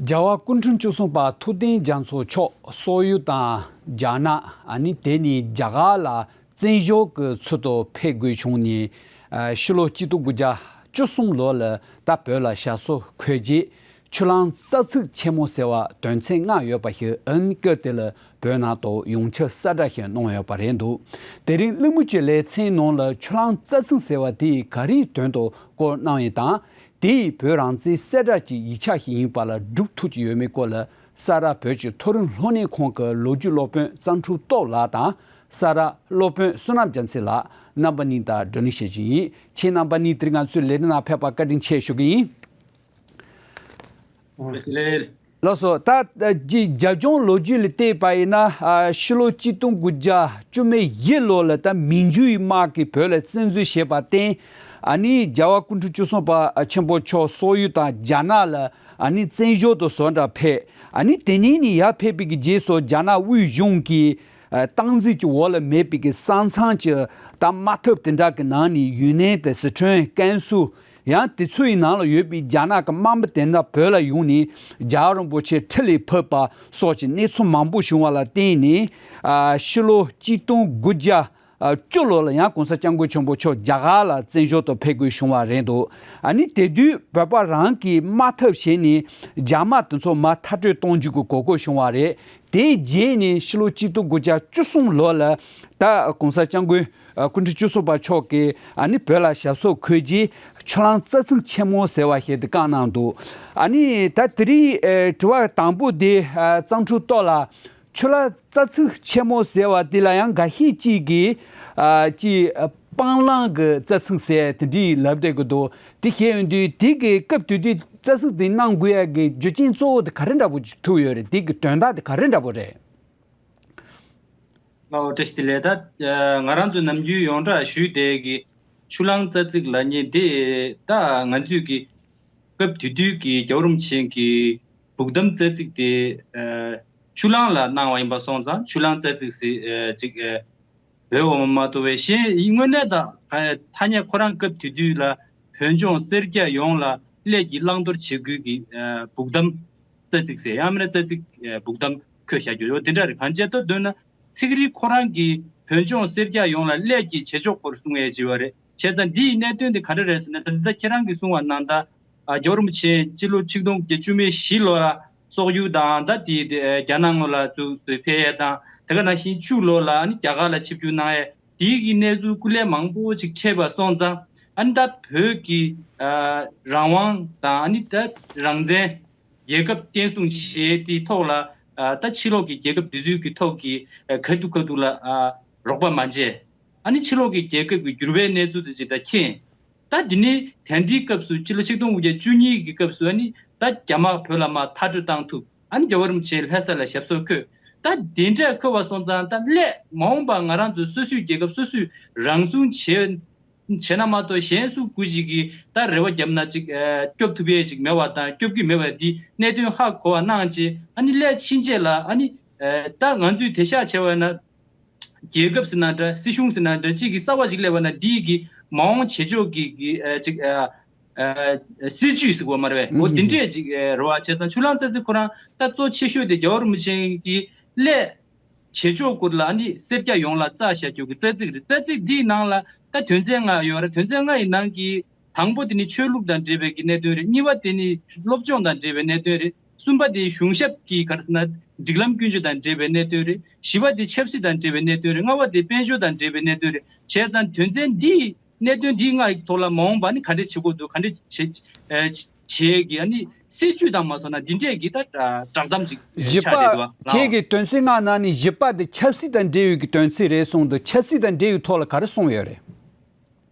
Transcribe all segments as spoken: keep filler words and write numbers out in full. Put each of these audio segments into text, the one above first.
རྒྱལ་བ་སྐུ་ཕྲེང་བཅུ་གསུམ་པ་ཐུབ་བསྟན་རྒྱ་མཚོ་མཆོག་སོག་ཡུལ་དང་རྒྱ་ནག་ཨ་ནི་དེ་ནི་རྒྱ་གར་ལ་བཙན་བྱོལ་གྱི་ཚུལ་དུ་ཕེབས་དགོས་བྱུང་ནས། ཨ་ཕྱི་ལོ་གཅིག་སྟོང་དགུ་བརྒྱ་བཅུ་གསུམ་ལོ་ལ་ད་བོད་ལ་ཞབས་སོར་འཁོད་རྗེས། ཆུ་གླང་རྩ་ཚིག་ཆེན་མོ་ཟེར་བ་དོན་ཚན་ལྔ་ཡོད་པ་ཞིག་ཨ་ནི་སྐབས་དེ་ལ་བོད་ནང་དུ་ཡོངས་ཁྱབ་གསལ་བསྒྲགས་ཤིག་གནང་ཡོད་པ་རེད་འདུག་དེ་རིང་གླེང་མོལ་གྱི་ལེ་ཚན་ནང་ལ་ཆུ་གླང་རྩ་ཚིག་ཟེར་བ་དེ་ག་རེའི་དོན་དུ་བཀོད་གནང་ཡོད་དང་། དེ་ཡིས་བོད་རང་བཙན་གསལ་བསྒྲགས་ཀྱི་ཡིག་ཆ་ཞིག་ཡིན་པ་ལ་སྒྲུབ་ཐུབ་ཀྱི་ཡོད་མེད་སྐོར་ལ་ས་རཱ་བོད་ཀྱི་མཐོ་རིམ་སློབ་གཉེར་ཁང་གི་ལོ་རྒྱུས་སློབ་དཔོན་གཙང་ཕྲུག་སྟོབས་ལགས་དང་། ས་རཱ་སློབ་དཔོན་བསོད་ནམས་རྒྱ་མཚོ་ལགས་རྣམ་པ་གཉིས་དང་བགྲོ་གླེང་བྱེད་ཀྱི་ཡིན། ཁྱེད་རྣམ་པ་གཉིས་དེ་རིང་ང་ཚོའི་ལས་རིམ་ནང་ཕེབས་པར་བཀའ་དྲིན་ཆེ་ཞུ་གི་ཡིན། ལགས་སོ། ད་ཨ་ཀྱི་རྒྱབ་ལྗོངས་ལོ་རྒྱུས་ལ་བལྟས་པ་ཡིན་ན། ཨ་ཕྱི་ལོ་གཅིག་སྟོང་དགུ་བརྒྱ་བཅུ་མེད་བཞི་ལོ་ལ་ད་མན་ཇུའི་དམག་གིས་བོད་ལ་བཙན་འཛུལ་བྱས་པར་བརྟེན། ཨ་ནི་རྒྱལ་བ་སྐུ་ཕྲེང་བཅུ་གསུམ་པ་ཆེན་པོ་མཆོག་སོག་ཡུལ་དང་རྒྱ་ནག་ལ་ཨ་ནི་བཙན་བྱོལ་དུ་བཟོ་འདྲ་ཕེབས། ཨ་ནི་དེ་ཉིད་ནས་ཡར་ཕེབས་པའི་གི་རྗེས་སུ་རྒྱ་ནག་དབུས་གཞུང་གིས་ཨ་སྟངས་འཛིན་གྱི་འོག་ལ་མེད་པའི་གི་ས་མཚམས་ཀྱི་ད་དམག་འཐབ་དེ་འདྲ་གི་ནང་ནས་ཡུན་ནན་དང་སི་ཁྲོན་ཀན་སུའུ། ཡང་དེ་ཚོའི་ནང་ལ་ཡོད་པའི་རྒྱ་ནག་གི་དམག་མི་དེ་འདྲ་བོད་ལ་ཡོང་ནས་རྒྱལ་བ་རིན་པོ་ཆེ་ཁྲི་ལ་ཕེབས་པ་སོགས་ཀྱི་གནས་ཚུལ་མང་པོ་བྱུང་བ་ལ་བརྟེན་ནས། ཨ་ཕྱི་ལོ་གཅིག་སྟོང་དགུ་བརྒྱ་བཅུ་ལོ་ལ་ཡང་གོང་ས་སྐྱབས་མགོན་ཆེན་པོ་མཆོག་རྒྱ་གར་ལ་བཙན་བྱོལ་དུ་ཕེབས་དགོས་བྱུང་བ་རེད་འདུག་ཨ་ནི་དེ་དུས་བོད་པ་རང་གིས་དམག་འཐབ་བྱས་ནས་རྒྱ་དམག་དེ་ཚོ་མར་མཐར་སྐྲོད་གཏོང་རྒྱུ་གི་གོ་སྐབས་བྱུང་བ་རེད། དེའི་རྗེས་ནས་ཕྱི་ལོ་གཅིག་སྟོང་དགུ་བརྒྱ་བཅུ་གསུམ་ལོ་ལ་ད་གོང་ས་སྐྱབས་མགོན་ཨ་སྐུ་ཕྲེང་བཅུ་གསུམ་པ་མཆོག་གིས་ཨ་ནི་བོད་ལ་ཞབས་སོར་འཁོད་རྗེས་ཆུ་གླང་རྩ་ཚིག་ཆེན་མོ་ཟེར་བ་ཞིག་ཏུ་བཀའ་གནང་འདུག་ཨ་ནི་ད་དེ་རིང་ཨ་དྲི་བ་དང་པོ་དེ་ཨ་གཙང་ཕྲུག་ལྟོགས་ལ། ཆུ་གླང་རྩ་ཚིག་ཆེན་མོ་ཟེར་བ་དེ་ལ་ཡང་འགའ་ཤས་ཅིག་གིས་ཨ་ཅིག་ཨ་སྤང་ལངས་ཀྱི་རྩ་ཚིག་ཟེར་དེ་འདྲའི་ལབ་བསྡད་ཀྱི་འདུག་དེ་བཤད་ཡོང་དུས་དེ་གི་སྐབས་དེ་དུས་རྩ་ཚིག་དེ་གནང་དགོས་ཡ་གི་རྒྱུ་རྐྱེན་གཙོ་བོ་དེ་ག་རེ་འདྲ་པོ་ཅིག་ཐུག་ཡོད་རེད། དེ་གི་དོན་དག་དེ་ག་རེ་འདྲ་པོ་རེད། ལགས་སོ། བཀྲ་ཤིས་བདེ་ལེགས། ད་ཨ་ང་རང་ཚོ་ནམ་རྒྱུན་ཡོངས་གྲགས་ཞུས་བསྡད་ཀྱི་ཆུ་གླང་རྩ་ཚིག་ལབ་མཁན་དེ་ད་ང་ཚོས་ཀྱི་སྐབས་དེ་དུས་ཀྱི་རྒྱལ་བ་རིན་པོ་ཆེ་གི་བུག་དམ་རྩ་ཚིག་དེ་ཨ་ཆུ་གླང་ལ་གནང་བ་ཡིན་པ་སོང་ཙང་ཆུ་གླང་རྩ་ཚིག་ཟེར་ཨ་ཅིག་ཨ་འབོད་པ་མ་གཏོགས་པའི་གཞན་དངོས་གནས་དང་ཐ་སྙད་ཁོ་རང་སྐབས་དེ་དུས་ལ་བོད་ལྗོངས་སེར་སྐྱ་ཡོངས་ལ་སླད་ཀྱིས་བླང་དོར་བྱེད་དགོས་ཀྱི་ཨ་བུག་དམ་རྩ་ཚིག་ཟེར་ཡང་མིན་ན་རྩ་ཚིག་ཨ་བུག་དམ་འཁོད་བཞག་རྒྱུ་ཡོད་དེ་འདྲ་རེད། གང་ཅི་ལྟར་འདོད་ན་ཚིག་རིས་ཁོ་རང་གིས་བོད་ལྗོངས་སེར་སྐྱ་ཡོངས་ལ་སླད་ཀྱིས་བྱེད་ཕྱོགས་སྐོར་གསུང་ཡས་བྱས་པ་རེད། བྱས་ཙང་འདི་ཡི་གནད་དོན་དེ་ག་རེ་རེད་ཟེར་ན། ད་ལྟ་ཁྱེད་རང་གིས་གསུངས་པ་ནང་ལྟར་ཨ་རྒྱལ་བ་རིན་པོ་ཆེ་སྤྱི་ལོ་ཆིག་སྟོང་བརྒྱད་བཅུ་མེད་བཞི་ལོ་ལ་སོག་ཡུལ་དང་ད་དེ་དེ་རྒྱ་ནག་ངོས་ལ་བཙུགས་ཏེ་ཕེབས་ཡས་དང་། དེ་ག་ནང་བཞིན་བཅུ་ལོ་ལ་ཨ་ནི་རྒྱ་གར་ལ་ཆིབས་བསྒྱུར་གནང་ཡས་དེའི་གི་གནས་ཚུལ་སྐུ་ལས་མང་པོ་ཅིག་འཕྲད་པ་སོང་ཙང་། ཨ་ནི་ད་བོད་ཀྱི་ཨ་རང་དབང་དང་ཨ་ནི་ད་རང་བཙན་རྒྱལ་ཁབ་བརྟན་སྲུང་བྱེད་དེའི་ཐོག་ལ་ཨ་ད་ཕྱི་ལོགས་ཀྱི་རྒྱལ་ཁབ་དེ་ཚོའི་གི་ཐོག་གི་ཨ་ཁ་ཐུག་ཁ་ཐུག་ལ་ཨ་རོགས་པ་མ་བྱས། ཨ་ནི་ཕྱི་ལོགས་ཀྱི་རྒྱལ་ཁབ་ཀྱི་འགྱུར་བའི་གནས་ཚུལ་དེ་ཅིག་ད་མཁྱེན། ད་འདི་ནི་དེང་དུས་སྐབས་སུ་སྤྱི་ལོ་ཆིག་སྟོང་དགུ་བརྒྱ་བཅུ་གཉིས་ཀྱི་སྐབས་སུ་ཨ་ནི་ད་རྒྱ་དམག་བོད་ལ་མར་མཐར་སྐྲོད་བཏང་ཐུབ། ཨ་ནི་རྒྱལ་བ་རིན་པོ་ཆེ་ལྷ་ས་ལ་ཞབས་སོར་འཁོད། ད་དེ་འདྲ་འཁོད་པ་སོང་ཙང་ད་སླད་མ་འོངས་པ་ང་རང་ཚོ་སོ་སོའི་རྒྱལ་ཁབ་སོ་སོས་རང་སྲུང་བྱེད་བྱས་ན་མ་གཏོགས་གཞན་སུ་དགུ་ཞིག་གིས་ད་རེ་བ་བརྒྱབ་ན་ཅིག་ཨ་སྐྱོབ་ཐུབ་ཡས་ཅིག་མེད་པ་དང་སྐྱོབ་ཀྱི་མེད་པ་འདི་གནད་དོན་ཧ་གོ་བ་གནང་རྗེས་ཨ་ནི་སླད་ཕྱིན་ཆད་ལ་ཨ་ནི་ཨ་ད་ང་ཚོས་དེ་ཤག་བྱས་པ་ན། རྒྱལ་ཁབ་ཟེར་ན་འདྲ་སྲིད་གཞུང་ཟེར་ན་འདྲ་གཅིག་གིས་གསར་པ་ཞིག་སླེབས་པ་ན་འདིའི་གི་མ་འོངས་བྱེད་ཕྱོགས་ཀྱི་གི་ཨ་ཅིག་ཨ་ཨ་སྲིད་ཇུས་ཟེར་དགོས་མ་རེད་པས། འོ་དེ་འདྲས་ཅིག་ཨ་རེད་པ། བྱས་ཙང་ཆུ་གླང་རྩ་ཚིག་ཁོ་རང་ད་གཙོ་ཆེ་ཤོས་དེ་རྒྱལ་བ་རིན་པོ་ཆེ་གི་སླད་བྱེད་ཕྱོགས་སྐོར་ལ་ཨ་ནི་སེར་སྐྱ་ཡོངས་ལ་བསྩལ་བཞག་རྒྱུ་གི་རྩ་ཚིག་རེད། རྩ་ཚིག་འདིའི་ནང་ལ་ད་དོན་ཚན་ལྔ་ཡོད་རེད། དོན་ཚན་ལྔ་ཡི་ནང་གི་དང་པོ་དེ་ནི་ཆོས་ལུགས་དང་འབྲེལ་བའི་གི་གནད་དོན་རེད། གཉིས་པ་དེ་ནི་སློབ་སྦྱོང་དང་འབྲེལ་བའི་གནད་དོན་རེད། གསུམ་པ་དེ་གཞུང་ཞབས་ཀྱི་ག་རེ་ཟེར་ན་སྒྲིག་ལམ་ཀུན་སྤྱོད་དང་འབྲེལ་བའི་གནད་དོན་རེད། བཞི་པ་དེ་ཆབ་སྲིད་དང་འབྲེལ་བའི་གནད་དོན་རེད། ལྔ་པ་དེ་དཔལ་འབྱོར་དང་འབྲེལ་བའི་གནད་དོན་རེད། བྱས་ཙང་དོན་ཚན་འདིའི་གནད་དོན་འདིའི་ལྔ་ཡི་ཐོག་ལ་མ་འོངས་པ་ནི་ག་འདྲས་བྱེད་དགོས་འདུག་ག་འདྲས་བྱེད་ཨ་བྱེད་ཀྱི་ཨ་ནི་སྲིད་ཇུས་དང་མ་སོང་ན་འདི་འདྲས་ཀྱི་ད་བསྒྲགས་གཏམ་ཅིག་བཞི་ཆགས་བསྡད་འདུག་པ། ཁྱེད་ཀྱི་དོན་ཚན་ལྔ་ནང་ནས་བཞི་པ་དེ་ཆབ་སྲིད་དང་འབྲེལ་ཡོད་ཀྱི་དོན་ཚན་རེད་གསུངས་འདུག་ཆབ་སྲིད་དང་འབྲེལ་ཡོད་ཐོག་ལ་ག་རེ་གསུངས་ཡོད་རེད།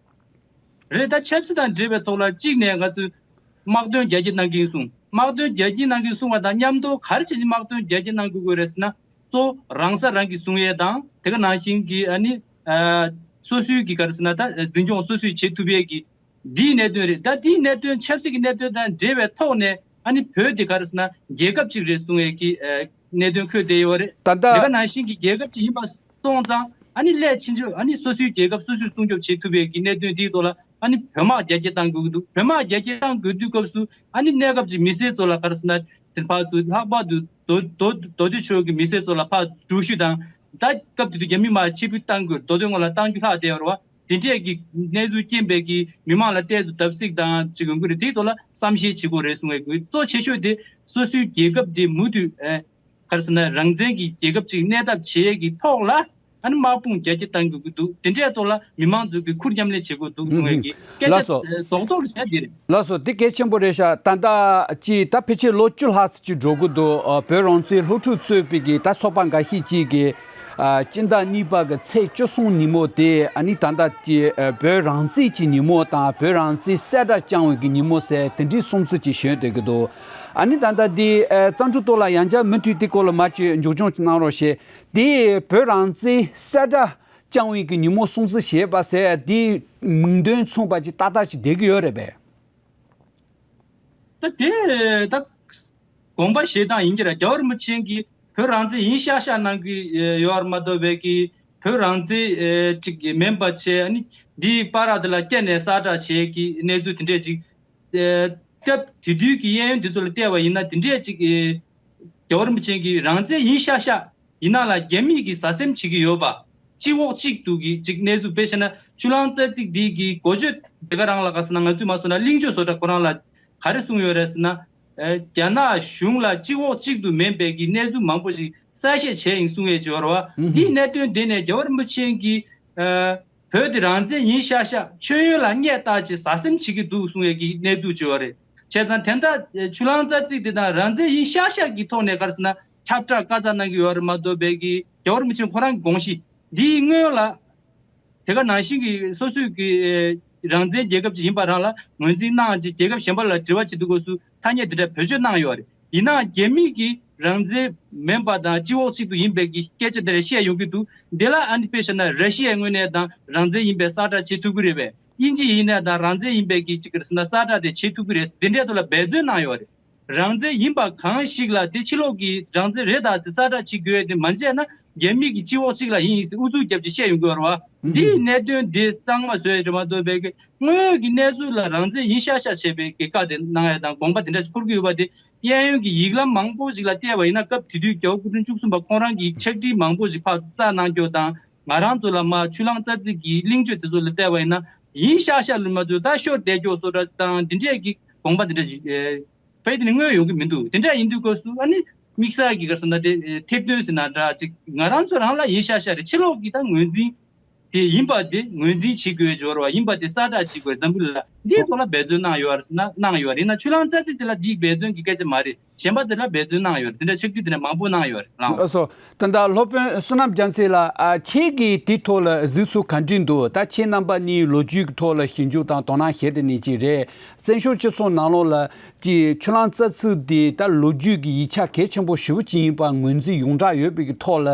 རེད། ད་ཆབ་སྲིད་དང་འབྲེལ་བའི་ཐོག་ལ་གཅིག་ནས་ང་ཚོས་དམག་དོན་རྒྱ་སྐྱེད་གནང་གིན་གསུངས། དམག་དོན་རྒྱ་སྐྱེད་གནང་གིན་གསུངས་པ་དང་མཉམ་དུ་ག་རེ་བྱས་ནས་དམག་དོན་རྒྱ་སྐྱེད་གནང་དགོས་ཀྱི་རེད་ཟེར་ན། གཙོ་བོ་རང་ས་རང་གིས་སྲུང་ཡས་དང་དེ་ག་ནང་བཞིན་གྱི་ཨ་ནི་ཨ་སོ་སོའི་གི་ག་རེ་ཟེར་ན་ད་འཛིན་སྐྱོང་སོ་སོས་བྱེད་ཐུབ་ཡས་ཀྱི་འདིའི་གནད་དོན་རེད། ད་འདིའི་གནད་དོན་ཆབ་སྲིད་ཀྱི་གནད་དོན་དང་འབྲེལ་བའི་ཐོག་ནས་ཨ་ནི་བོད་དེ་ག་རེ་ཟེར་ན་རྒྱལ་ཁབ་ཅིག་རེད་གསུང་ཡས་ཀྱི་ཨ་གནད་དོན་འཁོད་བསྡད་ཡོད་རེད། ད་ལྟ་དེ་ག་ནང་བཞིན་གྱི་རྒྱལ་ཁབ་ཅིག་ཡིན་པ་སོང་ཙང་ཨ་ནི་སླད་ཕྱིན་ཆད་ཨ་ནི་སོ་སོའི་རྒྱལ་ཁབ་སོ་སོས་སྲུང་སྐྱོབ་བྱེད་ཐུབ་པའི་གི་གནད་དོན་དེའི་ཐོག་ལ་ཨ་ནི་བོད་དམག་རྒྱ་སྐྱེད་གཏང་དགོས་ཀྱི་འདུག་བོད་དམག་རྒྱ་སྐྱེད་གཏང་དགོས་དུས་སྐབས་སུ་ཨ་ནི་གནས་སྐབས་ཀྱི་མི་སེར་ཚོ་ལ་ག་རེ་ཟེར་ན་ དེ་ཕར་ཚུར་ལྷག་པར་དུ་མདོ་མདོ་མདོ་སྟོད་ཕྱོགས་ཀྱི་མི་སེར་ཚོ་ལ་ཕར་འགྲུལ་བཞུད་དང་། ད་སྐབས་དེ་དུས་རྒྱ་མི་མར་ཕྱིར་འབུད་བཏང་དགོས། མདོ་སྟོད་སྔོན་ལ་གཏང་རྒྱུ་ལྷག་བསྡད་ཡོད་རེད་བ། དེ་འདྲས་ཀྱི་གནས་ཚུལ་རྐྱེན་པས་ཀྱི་མི་མང་ལ་ཏོག་ཙམ་བརྡབ་གསིག་དང་ཅིག་ཡོང་གི་རེད། དེའི་ཐོག་ལ་བསམ་ཤེས་བྱེད་དགོས་རེད་གསུང་བའི་དགོས། གཙོ་ཆེ་ཤོས་དེ་སོ་སོའི་རྒྱལ་ཁབ་དེ་མུ་མཐུད་ཨེ་ག་རེ་ཟེར་ན་རང་བཙན་གྱི་རྒྱལ་ཁབ་ཅིག་གནས་ཐབས་བྱེད་ཡས་ཀྱི་ཐོག་ལ་ཨ་ནི་དམག་དཔུང་རྒྱ་སྐྱེད་གཏང་དགོས་ཀྱི་འདུག། དེ་འདྲའི་ཐོག་ལ་མི་མང་ཚོས་ཀྱི་ཁུར་མཉམ་ལེན་བྱེད་དགོས་འདུག་གསུང་ཡས་ཀྱི་སྐད་ལགས་ཆ་སོ། ཨེ་རྡོག་རྡོག་རེ་བྱས་འདི་རེད། ལགས་སོ། འདི་གལ་ཆེན་པོ་རེད་ཤག། ད་ལྟ་ཅི་ད་ཕལ་ཆེར་ལོ་བཅུ་ལྷག་ཙམ་ཅིག་འགྲོ་གི་འདུག། ཨ་བོད་རང་བཙན་སློབ་ཕྲུག་གཙོས་པའི་གི་ད་ཚོགས་པ་འགའ་ཤས་ཅིག་གིས་ཨ་སྤྱི་ཟླ་གཉིས་པ་གི་ཚེས་བཅུ་གསུམ་ཉིན་མོ་དེ་ཨ་ནི་ད་ལྟ་ཅི་ཨ་བོད་རང་བཙན་གྱི་ཉིན་མོ་དང་བོད་རང་བཙན་གསལ་བསྒྲགས་བསྐྱང་བའི་གི་ཉིན་མོ་ཟེར་དེ་འདྲའི་སྲུང་བརྩི་ཅིག་ཞུས་བསྡད་ཀྱི་འདུག། ཨ་ནི་ད་ལྟ་འདི་ཨ་བརྩམས་སྒྲུང་ཐོག་ལ་ཡང་བསྐྱར་མུ་མཐུད་དེ་སྐོར་ལ་མར་ཅིག་མཇུག་སྐྱོང་ཅིག་གནང་རོགས་ཞེས། དེ་བོད་རང་བཙན་གསལ་བསྒྲགས་བསྐྱང་བའི་གི་ཉིན་མོ་སྲུང་བརྩི་ཞེས་པ་ཟེར་དེའི་མིང་དོན་མཚུངས་པ་ཅིག་ཏག་ཏག་ཅིག་བསྡད་ཀྱི་ཡོད་རེད་པས། ད་དེ་ད་དགོངས་པ་བཞེས་སྟངས་ཡིན་གྱི་རེད། རྒྱལ་བ་རིན་པོ་ཆེ་གིས་བོད་རང་བཙན་ཡིན་ཤག་ཤག་གནང་གི་ཡོད་རེད་མ་གཏོགས་པའི་གི་བོད་རང་བཙན་ཅིག་མིན་པ་བྱས་ཨ་ནི་འདིའི་བར་དེ་ལ་སྐྱེལ་ནས་གསལ་བསྒྲགས་བྱས་ཀྱི་གནས་ཚུལ་དེ་འདྲས་ཅིག་ཨེ་སྐབས་དེ་དུས་ཀྱི་གཡས་གཡོན་དེ་ཚོ་ལ་བལྟས་པ་ཡིན་ན་དེ་འདྲས་ཅིག་ཨེ་རྒྱལ་བ་རིན་པོ་ཆེ་གིས་རང་བཙན་ཡིན་ཤག་ཤག་ཡིན་ན་ལ་རྒྱ་མིས་ཀྱིས་ཟ་སེམས་བྱེད་ཀྱི་ཡོད་པ། སྤྱི་འོག་གཅིག་ཏུ་གི་ཅིག་གནས་ཚུལ་དཔེ་བཤད་ན་ཆུ་གླང་རྩ་ཚིག་འདི་གི་འགོ་བརྗོད་དེ་ག་རང་ལ་ག་ཟེར་ན་ང་ཚོས་མ་སོང་ན་གླེང་བརྗོད་བཟོ་གྲྭ་ཁོ་རང་ལ་ག་རེ་གསུངས་ཡོད་རེད་ཟེར་ན། ཨེ་རྒྱ་ནག་གཞུང་ལ་སྤྱི་འོག་གཅིག་ཏུ་མིན་པའི་གི་གནས་ཚུལ་མང་པོ་ཞིག་གསལ་བཤད་བྱས་ཡིན་གསུང་ཡས་ཅིག་ཡོད་རེད་བ། ཨུ་ཧུ། འདིའི་གནད་དོན་འདི་ནས་རྒྱལ་བ་རིན་པོ་ཆེ་གིས་ཨེ་བོད་དེ་རང་བཙན་ཡིན་ཤག་ཤག་མཆོད་ཡོན་ལ་སྙད་བཏགས་ཅིག་ཟ་སེམས་བྱེད་ཀྱི་འདུག་གསུང་ཡས་ཀྱི་གནས་ཚུལ་ཅིག་ཡོད་རེད། བྱས་ཙང་དེ་འདྲ་ཆུ་གླང་རྩ་ཚིག་དེ་དང་རང་བཙན་ཡིན་ཤག་ཤག་གི་ཐོག་ནས་ག་རེ་ཟེར་ན་ཁྱབ་བསྒྲགས་བཀའ་རྩ་གནང་གི་ཡོད་རེད་མ་གཏོགས་པའི་གི་རྒྱལ་བ་རིན་པོ་ཆེ་ཁོ་རང་གི་དགོངས་གཞི་འདིའི་སྔོན་ལ་དེ་ག་ནང་བཞིན་གྱི་སོ་སོའི་གི་རང་བཙན་རྒྱལ་ཁབ་ཅིག་ཡིན་པ་རང་ལ་ངོས་འཛིན་གནང་ཅིག་རྒྱལ་ཁབ་གཞན་པ་ལ་དྲི་བ་བྱེད་དུས་སྐབས་སུ་ཐ་སྙད་དེ་འདྲ་བེད་སྤྱོད་གནང་ཡོད་རེད། ཡིན་ནའང་རྒྱ་མི་གིས་རང་བཙན་མིན་པ་དང་སྤྱི་འོག་གཅིག་ཏུ་ཡིན་པའི་གི་སྐད་ཆ་དེ་འདྲ་བཤད་ཡོང་གི་འདུག། འདི་ལ་ཨ་ནི་དཔེ་བཞག་ན་ར་ཤི་ཡའི་ངོས་ནས་དང་རང་བཙན་ཡིན་པའི་གསལ་བསྒྲགས་བྱེད་ཐུབ་ཀྱི་རེད་པས། དབྱིན་ཇི་ཡིན་ནའི་དང་རང་བཙན་ཡིན་པའི་གི་ཅིག་ག་རེ་ཟེར་ན་གསལ་བསྒྲགས་དེ་བྱེད་ཐུབ་ཀྱི་རེད། འདི་འདྲའི་ཐོག་ལ་འབད་བརྩོན་གནང་ཡོད་རེད། རང་བཙན་ཡིན་པ་གང་ཞིག་ལ་དེ་ཕྱི་ལོགས་ཀྱི་རང་བཙན་རེད་ད་ཟེར་གསལ་བསྒྲགས་བྱེད་དགོས་དེ་མ་བྱས་ན་རྒྱ་མི་གི་སྤྱི་འོག་གཅིག་ལ་ཡིན་ཟེར་ཨུ་ཚུགས་རྒྱབ་ཅིག་བཤད་ཡོང་གི་ཡོད་རེད་བ། ཨུ་འདིའི་གནད་དོན་དེ་གཙང་མ་བཟོས་རེད་མ་གཏོགས་པའི་གི་དངོས་ཡོད་ཀྱི་གནས་ཚུལ་ལ་རང་བཙན་ཡིན་ཤག་ཤག་བྱས་པའི་གི་བཀའ་དེ་གནང་ཡ་དང་དགོངས་པ་དེ་འདྲ་ཅིག་འཁུར་གྱི་ཡོད་པ་དེ་གཡས་གཡོན་གྱི་ཡིག་ལམ་མང་པོ་ཞིག་ལ་བལྟས་པ་ཡིན་ན་སྐབས་དེ་དུས་རྒྱལ་བ་སྐུ་ཕྲེང་བཅུ་གསུམ་པ་ཁོང་རང་གི་ཕྱག་བྲིས་མང་པོ་ཞིག་ཕར་བཙལ་གནང་རྒྱུ་དང་། ང་རང་ཚོ་ལ་མར་ཆུ་གླང་རྩ་ཚིག་གི་གླེང་བརྗོད་དེ་ཚོ་ལ་བལྟས་པ་ཡིན་ན་ཡིན་ཤག་ཤག་ལུས་མ་ཚོད་ད་ཤོར་བསྡད་རྒྱུ་བཟོ་འདྲ་དང་འདི་འདྲས་ཀྱི་དགོངས་པ་འདི་འདྲ་ཞིག་ཨེ་དཔེ་དེ་ནི་དངོས་ཡོང་གི་མི་འདུག། དེ་འདྲ་ཡིན་དུས་སྐབས་སུ་ཨ་ནི་དམིགས་བསལ་གྱི་ག་རེ་ཟེར་ན་དེ་ཨེ་ཐེར་འདོན་ཟེར་ན་འདྲ་ཅིག་ང་རང་ཚོ་རང་ལ་ཡིན་ཤག་ཤག་རེད། ཕྱི་ལོགས་ཀྱི་ད་ངོས་འཛིན་དེ་ཡིན་པ་དེ་ངོས་འཛིན་བྱེད་དགོས་སྦྱོར་བ་ཡིན་པ་དེ་གསལ་བསྒྲགས་བྱེད་དགོས། འཛམ་བུ་གླིང་ལ་འདིའི་ཐོག་ལ་འབད་བརྩོན་གནང་ཡོད་རེད་ཟེར་ན་གནང་ཡོད་རེད། ཡིན་ན་ཆུ་གླང་རྩ་ཚིག་དེ་ལ་འདིའི་འབད་བརྩོན་གྱི་སྐད་ཆ་མ་རེད། གཞན་པ་དེ་ལ་འབད་བརྩོན་གནང་ཡོད་རེད། དེ་འདྲ་ཕྱག་བྲིས་དེ་འདྲ་མང་པོ་གནང་ཡོད་རེད་ལགས། ཨ་སོ། ད་ལྟ་སློབ་དཔོན་བསོད་ནམས་རྒྱལ་མཚན་ལགས། ཨ་ཁྱེད་ཀྱིས་དེའི་ཐོག་ལ་གཟིགས་ཚུལ་ག་འདྲ་འདུག། ད་ཁྱེད་རྣམ་པ་གཉིས་ལོ་རྒྱུས་ཀྱི་ཐོག་ལ་ཞིབ་འཇུག་དང་དོ་སྣང་བྱས་བསྡད་མཁན་ཅིག་རེད། བཙན་བྱོལ་སྤྱི་ཚོགས་ནང་ལོགས་ལ་ཀྱི་ཆུ་གླང་རྩ་ཚིག་འདི་ད་ལོ་རྒྱུས་ཀྱི་ཡིག་ཆ་གལ་ཆེན་པོ་ཞེ་པོ་ཅིག་ཡིན་པ་ངོས་འཛིན་ཡོངས་གྲགས་ཡོད་པའི་གི་ཐོག་ལ་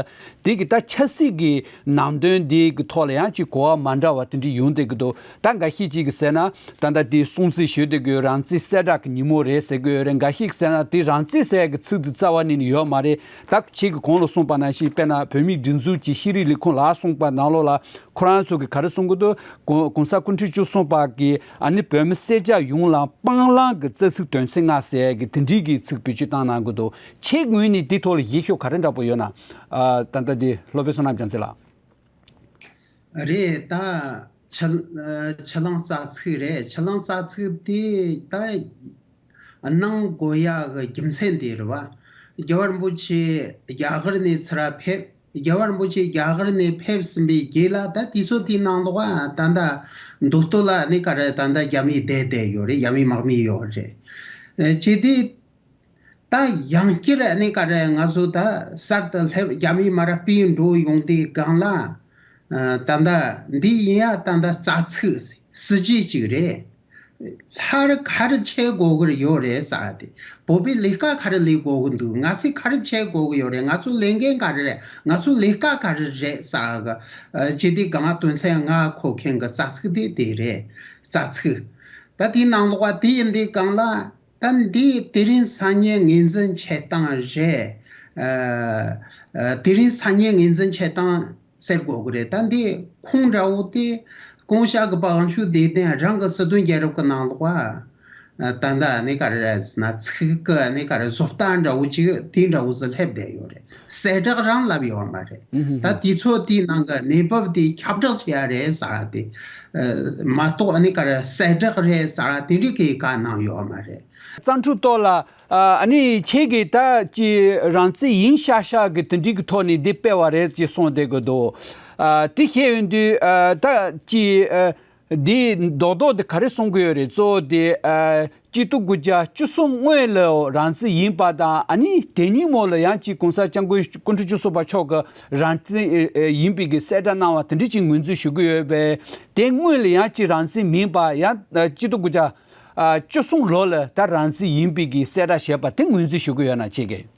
དེ་གི་ད་ཆབ་སྲིད་ཀྱི་ནང་དོན་འདི་གི་ཐོག་ལ་ཡང་ཅིག་གོ་བ་མ་འདྲ་བ་དེ་འདྲ་ཡོང་བསྡད་ཀྱི་འདུག། ད་འགའ་ཤས་ཅིག་གིས་ཟེར་ན་ད་ལྟ་དེ་སྲུང་བརྩི་ཞུ་བསྡད་ཀྱི་ཡོད། རང་བཙན་གསལ་བསྒྲགས་ཀྱི་ཉིན་མོ་རེད་ཟེར་གྱི་ཡོད་རེད། འགའ་ཤས་ཀྱིས་ཟེར་ན་དེ་རང་བཙན་ཟེར་ཡག་གི་ཚིག་དེ་རྩ་བ་ནས་ནི་ཡོད་མ་རེད། ད་ཁྱེད་ཀྱིས་གོང་ལ་གསུངས་པ་ནང་བཞིན་དཔེར་ན་བོད་མིའི་སྒྲིག་འཛུགས་ཀྱི་ཤེས་རིག་ལས་ཁུངས་ལ་གསུངས་པ་ནང་ལོགས་ལ་ཁོ་རང་ཚོ་གིས་ག་རེ་གསུང་གི་འདུག། གོང་གོང་ས་སྐུ་ཕྲེང་བཅུ་གསུམ་པ་གིས་ཨ་ནི་བོད་མི་སེར་སྐྱ་ཡོངས་ལ་སྤང་བླང་གི་རྩ་ཚིག་དོན་ཚན་ལྔ་ཟེར་ཡག་གི་དེ་འདྲའི་གི་ཚིག་བེད་སྤྱོད་བཏང་གནང་གི་འདུག། ཁྱེད་ངོས་ནས་དེ་ཐོག་ལ་བཞེད་ཤོག་ག་རེ་འདྲ་པོ་ཡོད་ན། ཨ་ད་ལྟ་དེ་སློབ་དཔོན་བསོད་ནམས་རྒྱལ་མཚན་ལགས། རེད་ད། ཆུ་ཨ་ཆུ་གླང་རྩ་ཚིག་རེད། ཆུ་གླང་རྩ་ཚིག་དེ་ད་གནང་དགོས་ཡག་གི་རྒྱུ་མཚན་དེ་རེད་བ། རྒྱལ་བ་རིན་པོ་ཆེ་རྒྱ་གར་ནས་ཚུར་ཕེབས། རྒྱལ་བ་རིན་པོ་ཆེ་རྒྱ་གར་ནས་ཕེབས་ཟིན་པའི་རྗེས་ལ་ད་དུས་ཚོད་དེའི་ནང་ལོགས་ད་ལྟ་མདོ་སྟོད་ལ་ནི་ག་རེ་ད་ལྟ་རྒྱ་མིའི་སྡེ་དེ་ཡོད་རེད། རྒྱ་མིའི་དམག་མི་ཡོད་རེད། ཨ་བྱས་དུས། ད་ཡང་བསྐྱར་ཨ་ནི་ག་རེ་ང་ཚོ་ད་གསར་དུ་སླེབས་རྒྱ་མིའི་མར་སྤོས་འགྲོ་ཡོང་དུས་སྒང་ལ། ཨ་ད་ལྟ་འདི་ཡིན་ཡ་ད་ལྟ་རྩ་ཚིག་སྲིད་ཇུས་ཅིག་རེད། སླར་ག་རེ་བྱེད་དགོས་ཀྱི་ཡོད་རེད་ཟེར་ཏེ། བོད་པའི་ལས་ཀ་ག་རེ་ལས་དགོས་ཀྱི་འདུག། ང་ཚོས་ག་རེ་བྱེད་དགོས་ཀྱི་ཡོད་རེད། ང་ཚོ་ལས་འགན་ག་རེ་རེད། ང་ཚོ་ལས་ཀ་ག་རེ་རེད་ཟེར་གི། ཨ་བྱས་དུས་སྒང་དོན་ཚན་ལྔ་འཁོད་མཁན་གྱི་རྩ་ཚིག་དེ་དེ་རེད། རྩ་ཚིག། ད་དེའི་ནང་ལོགས་པ་དེ་ཡིན་དུས་སྒང་ལ། ད་འདི་དེ་རིང་སང་ཉིན་ངོས་འཛིན་བྱེད་སྟངས་རེད། ཨ་ཨ་དེ་རིང་སང་ཉིན་ངོས་འཛིན་བྱེད་སྟངས་ཟེར་དགོས་ཀྱི་རེད། ད་འདི་ཁུངས་འདྲ་བོ་དེ་ཀོང་ཞ་གི་པ་དབང་ཕྱུག་བདེ་ལྡན་རང་གི་སྲིད་དོན་རྒྱལ་རབས་ཀྱི་ནང་ལོགས་པ། ད་ལྟ་ནི་ག་རེ་རེད་ཟེར་ན་ཚིག་གི་ནི་ག་རེ་བཟོ་ལྟ་འདྲ་བོ་ཅིག་དེ་འདྲ་བོ་ཟིག་སླེབས་བསྡད་ཡོད་རེད། གསལ་བསྒྲགས་རང་ལབ་ཡོད་མ་རེད། ད་དུས་ཚོད་དེའི་ནང་གི་གནས་བབ་དེ་ཁྱབ་བསྒྲགས་བྱེད་ཡ་རེད་ཟེར་ཏེ། མ་གཏོགས་ནི་ག་རེ་གསལ་བསྒྲགས་རེད་ཟེར་དེ་འདྲ་གི་བཀའ་གནང་ཡོད་མ་རེད། གཙང་ཕྲུག་ཏོ་ལགས། ཨ་ནི་ཁྱེད་ཀྱིས་ད་ཅི་རང་བཙན་ཡིན་ཤག་ཤག་གི་དེ་འདྲའི་གི་ཐོག་ནས་འདི་སྤེལ་བ་རེད་ཅེས་གསུངས་བསྡད་ཀྱི་འདུག་ཨ་དེ་བཤད་ཡོང་དུས་ཨ་ད་ཅི་ཨ་འདི་རྡོག་རྡོག་དེ་ག་རེ་གསུང་གི་ཡོད་རེད། གཙོ་བོ་དེ་ཨ་སྤྱི་ལོ་དགུ་བརྒྱ་བཅུ་གསུམ་སྔོན་ལ་རང་བཙན་ཡིན་པ་དང་། ཨ་ནི་དེ་ཉིན་མོ་ལ་ཡང་ཅི་གོང་ས་སྐྱབས་མགོན་སྐུ་ཕྲེང་བཅུ་གསུམ་པ་མཆོག་གིས་རང་བཙན་ཨ་ཡིན་པའི་གི་གསལ་བསྒྲགས་གནང་བ་དེ་འདྲ་ཅིག་ངོས་འཛིན་ཞུ་གི་ཡོད་པས། དེ་སྔོན་ལ་ཡང་ཅི་རང་བཙན་མིན་པ་ཡང་ཨ་སྤྱི་ལོ་དགུ་བརྒྱ་ཨ་བཅུ་གསུམ་ལོ་ལ་ད་རང་བཙན་ཡིན་པའི་གི་གསལ་བསྒྲགས་བྱས་པ་དེ་ངོས་འཛིན་ཞུ་གི་ཡོད་ན་ཁྱེད་ཀྱིས།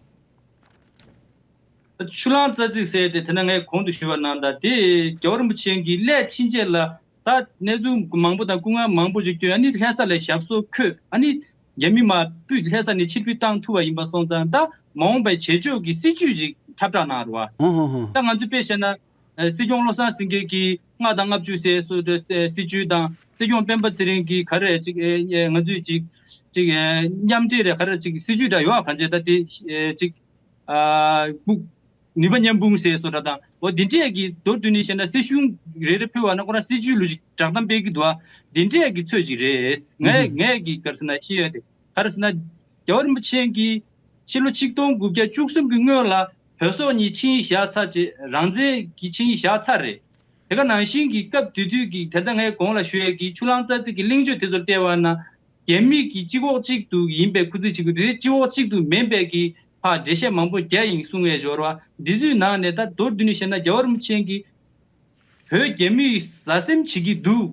ཆུ་གླང་རྩ་ཚིག་ཟེར་ཏེ་དེ་ན་ངས་གོང་དུ་ཞུས་པ་ནང་ལྟར་དེ་རྒྱལ་བ་རིན་པོ་ཆེ་གི་སླད་ཕྱིན་ཆད་ལ་ད་གནས་ཚུལ་མང་པོ་དང་སྐུ་ངལ་མང་པོ་ཞིག་བསྐྱོན། ཨ་ནི་ལྷ་ས་ལ་ཞབས་སོར་འཁོད། ཨ་ནི་རྒྱ་མི་མར་ཕུད་ལྷ་ས་ནས་ཕྱིར་འབུད་བཏང་ཐུབ་པ་ཡིན་པ་སོང་ཙང་ད་མ་འོངས་པའི་བྱེད་ཕྱོགས་ཀྱི་སྲིད་ཇུས་ཅིག་ཁྱབ་བསྒྲགས་གནང་རོགས། ད་ང་ཚོས་དཔེ་བཤད་ན། སྲིད་སྐྱོང་བློ་བཟང་སེང་གེ་གིས་ལྔ་དང་ལྔ་བཅུ་ཟེར་སྲོལ་དེ་སྲིད་ཇུས་དང་། སྲིད་སྐྱོང་སྤེན་པ་ཚེ་རིང་གིས་ག་རེ་ཅིག་ཨེ་ཨེ་ང་ཚོས་ཅིག་ཅིག་ཨེ་མཉམ་འབྲེལ་རེད། ག་རེ་ཅིག་སྲིད་ཇུས་འདྲ་ཡོད་ཨ། གང་བྱས་ད་དེ་ཨེ་ཅིག་ཨ་སྦུག་ནུས་པ་མཉམ་སྤུངས་ཟེར་སྲོལ་འདྲ་དང་། འོ་འདི་འདྲས་ཀྱི་མདོར་བསྡུས་ནས་བཤད་ན་སྲིད་གཞུང་རེ་རེ་ཕུད་པ་ན་ཁོ་རང་སྲིད་ཇུས་ལུགས་ཅིག་བསྒྲགས་གཏམ་སྤེལ་གྱི་འདུག་ཨ། འདི་འདྲས་ཀྱི་ཚོད་ཅིག་རེད། ངས་ངས་ཀྱི་ག་རེ་ཟེར་ན་ཤེས་ཡོད་དེ། ག་རེ་ཟེར་ན། རྒྱལ་བ་རིན་པོ་ཆེ་གིས་ཕྱི་ལོ་ཆིག་སྟོང་དགུ་བརྒྱ་བཅུ་གསུམ་གྱི་སྔོན་ལ་བོད་སོག་གཉིས་ཆིངས་ཡིག་བཞག་ཚར་རྗེས་རང་བཙན་གྱི་ཆིངས་ཡིག་བཞག་ཚར་རེད། དེ་ག་ནང་བཞིན་གྱི་སྐབས་དེ་དུས་ཀྱི་དེ་ལྟར་ངས་གོང་ལ་ཞུ་ཡས་ཀྱི་ཆུ་གླང་རྩ་ཚིག་གི་གླེང་བརྗོད་དེ་ཚོར་བལྟས་པ་ན། རྒྱ་མི་གི་སྤྱི་ཁོག་གཅིག་ཏུ་ཡིན་པའི་ཁུ་ཚུར་བྱེད་ཀྱི་འདུག་སྤྱི་ཁོག་གཅིག་ཏུ་མིན་པའི་གི་ཕར་འགྲེལ་བཤད་མང་པོ་རྒྱག་ཡིན་གསུང་ཡས་ཞོར་བ་འདི་ཚོའི་ནང་ནས་ད་མདོར་བསྡུས་ནས་བཤད་ན་རྒྱལ་བ་རིན་པོ་ཆེ་གིས། བོད་རྒྱ་མིས་ཟ་སེམས་བྱེད་ཀྱི་འདུག་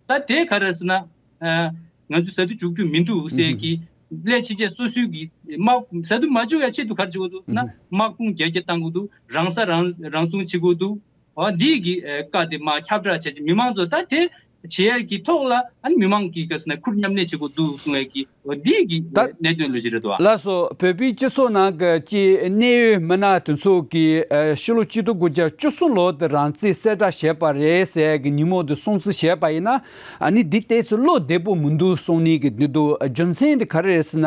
ད་དེ་ག་རེ་ཟེར་ན། ཨ་ང་ཚོས་ཟ་དུས་འཇུག་རྒྱུ་མི་འདུག་ཟེར་གྱི་སླད་ཕྱིན་ཆད་སོ་སོའི་གི་དམག་ཟ་དུས་མ་འཇུག་ཡ་ཆེད་དུ་ག་རེ་བྱེད་དགོས་འདུག་ན། དམག་དཔུང་རྒྱ་སྐྱེད་བཏང་དགོས་འདུག་རང་ས་རང་རང་སྲུང་བྱེད་དགོས་འདུག་འོ་འདི་གི་ཨ་བཀའ་དེ་མར་ཁྱབ་བསྒྲགས་བྱས་རྗེས་མི་མང་ཚོ་ད་དེ་བྱེད་ཡ་གི་ཐོག་ལ་ཨ་ནི་མི་མང་གི་ག་རེ་ཟེར་ན་ཁུར་མཉམ་གནས་བྱེད་དགོས་འདུག་གསུང་ཡ་གི་འོ་འདི་གི་ད་གནད་དོན་ལོ་ཅི་རེད་འདུག་ཨ། ལགས་སོ། བོད་པའི་སྤྱི་ཚོགས་ནང་གི་ཅིག་གནད་ཡོད་མི་སྣ་དེ་ཚོ་གིས་ཨ་ཕྱི་ལོ་ཆིག་སྟོང་དགུ་བརྒྱ་བཅུ་གསུམ་ལོ་དེ་རང་བཙན་གསལ་བསྒྲགས་བྱས་པ་རེད་ཟེར་གི་ཉིན་མོ་དེ་སྲུང་བརྩི་བྱས་པ་ཡིན་ན། ཨ་ནི་འདི་ལྟས་ཚོ་བློ་བདེ་པོ་མི་འདུག་གསུང་ནི་གི་འདི་འདུག་རྒྱུ་མཚན་དེ་ག་རེ་རེད་ཟེར་ན།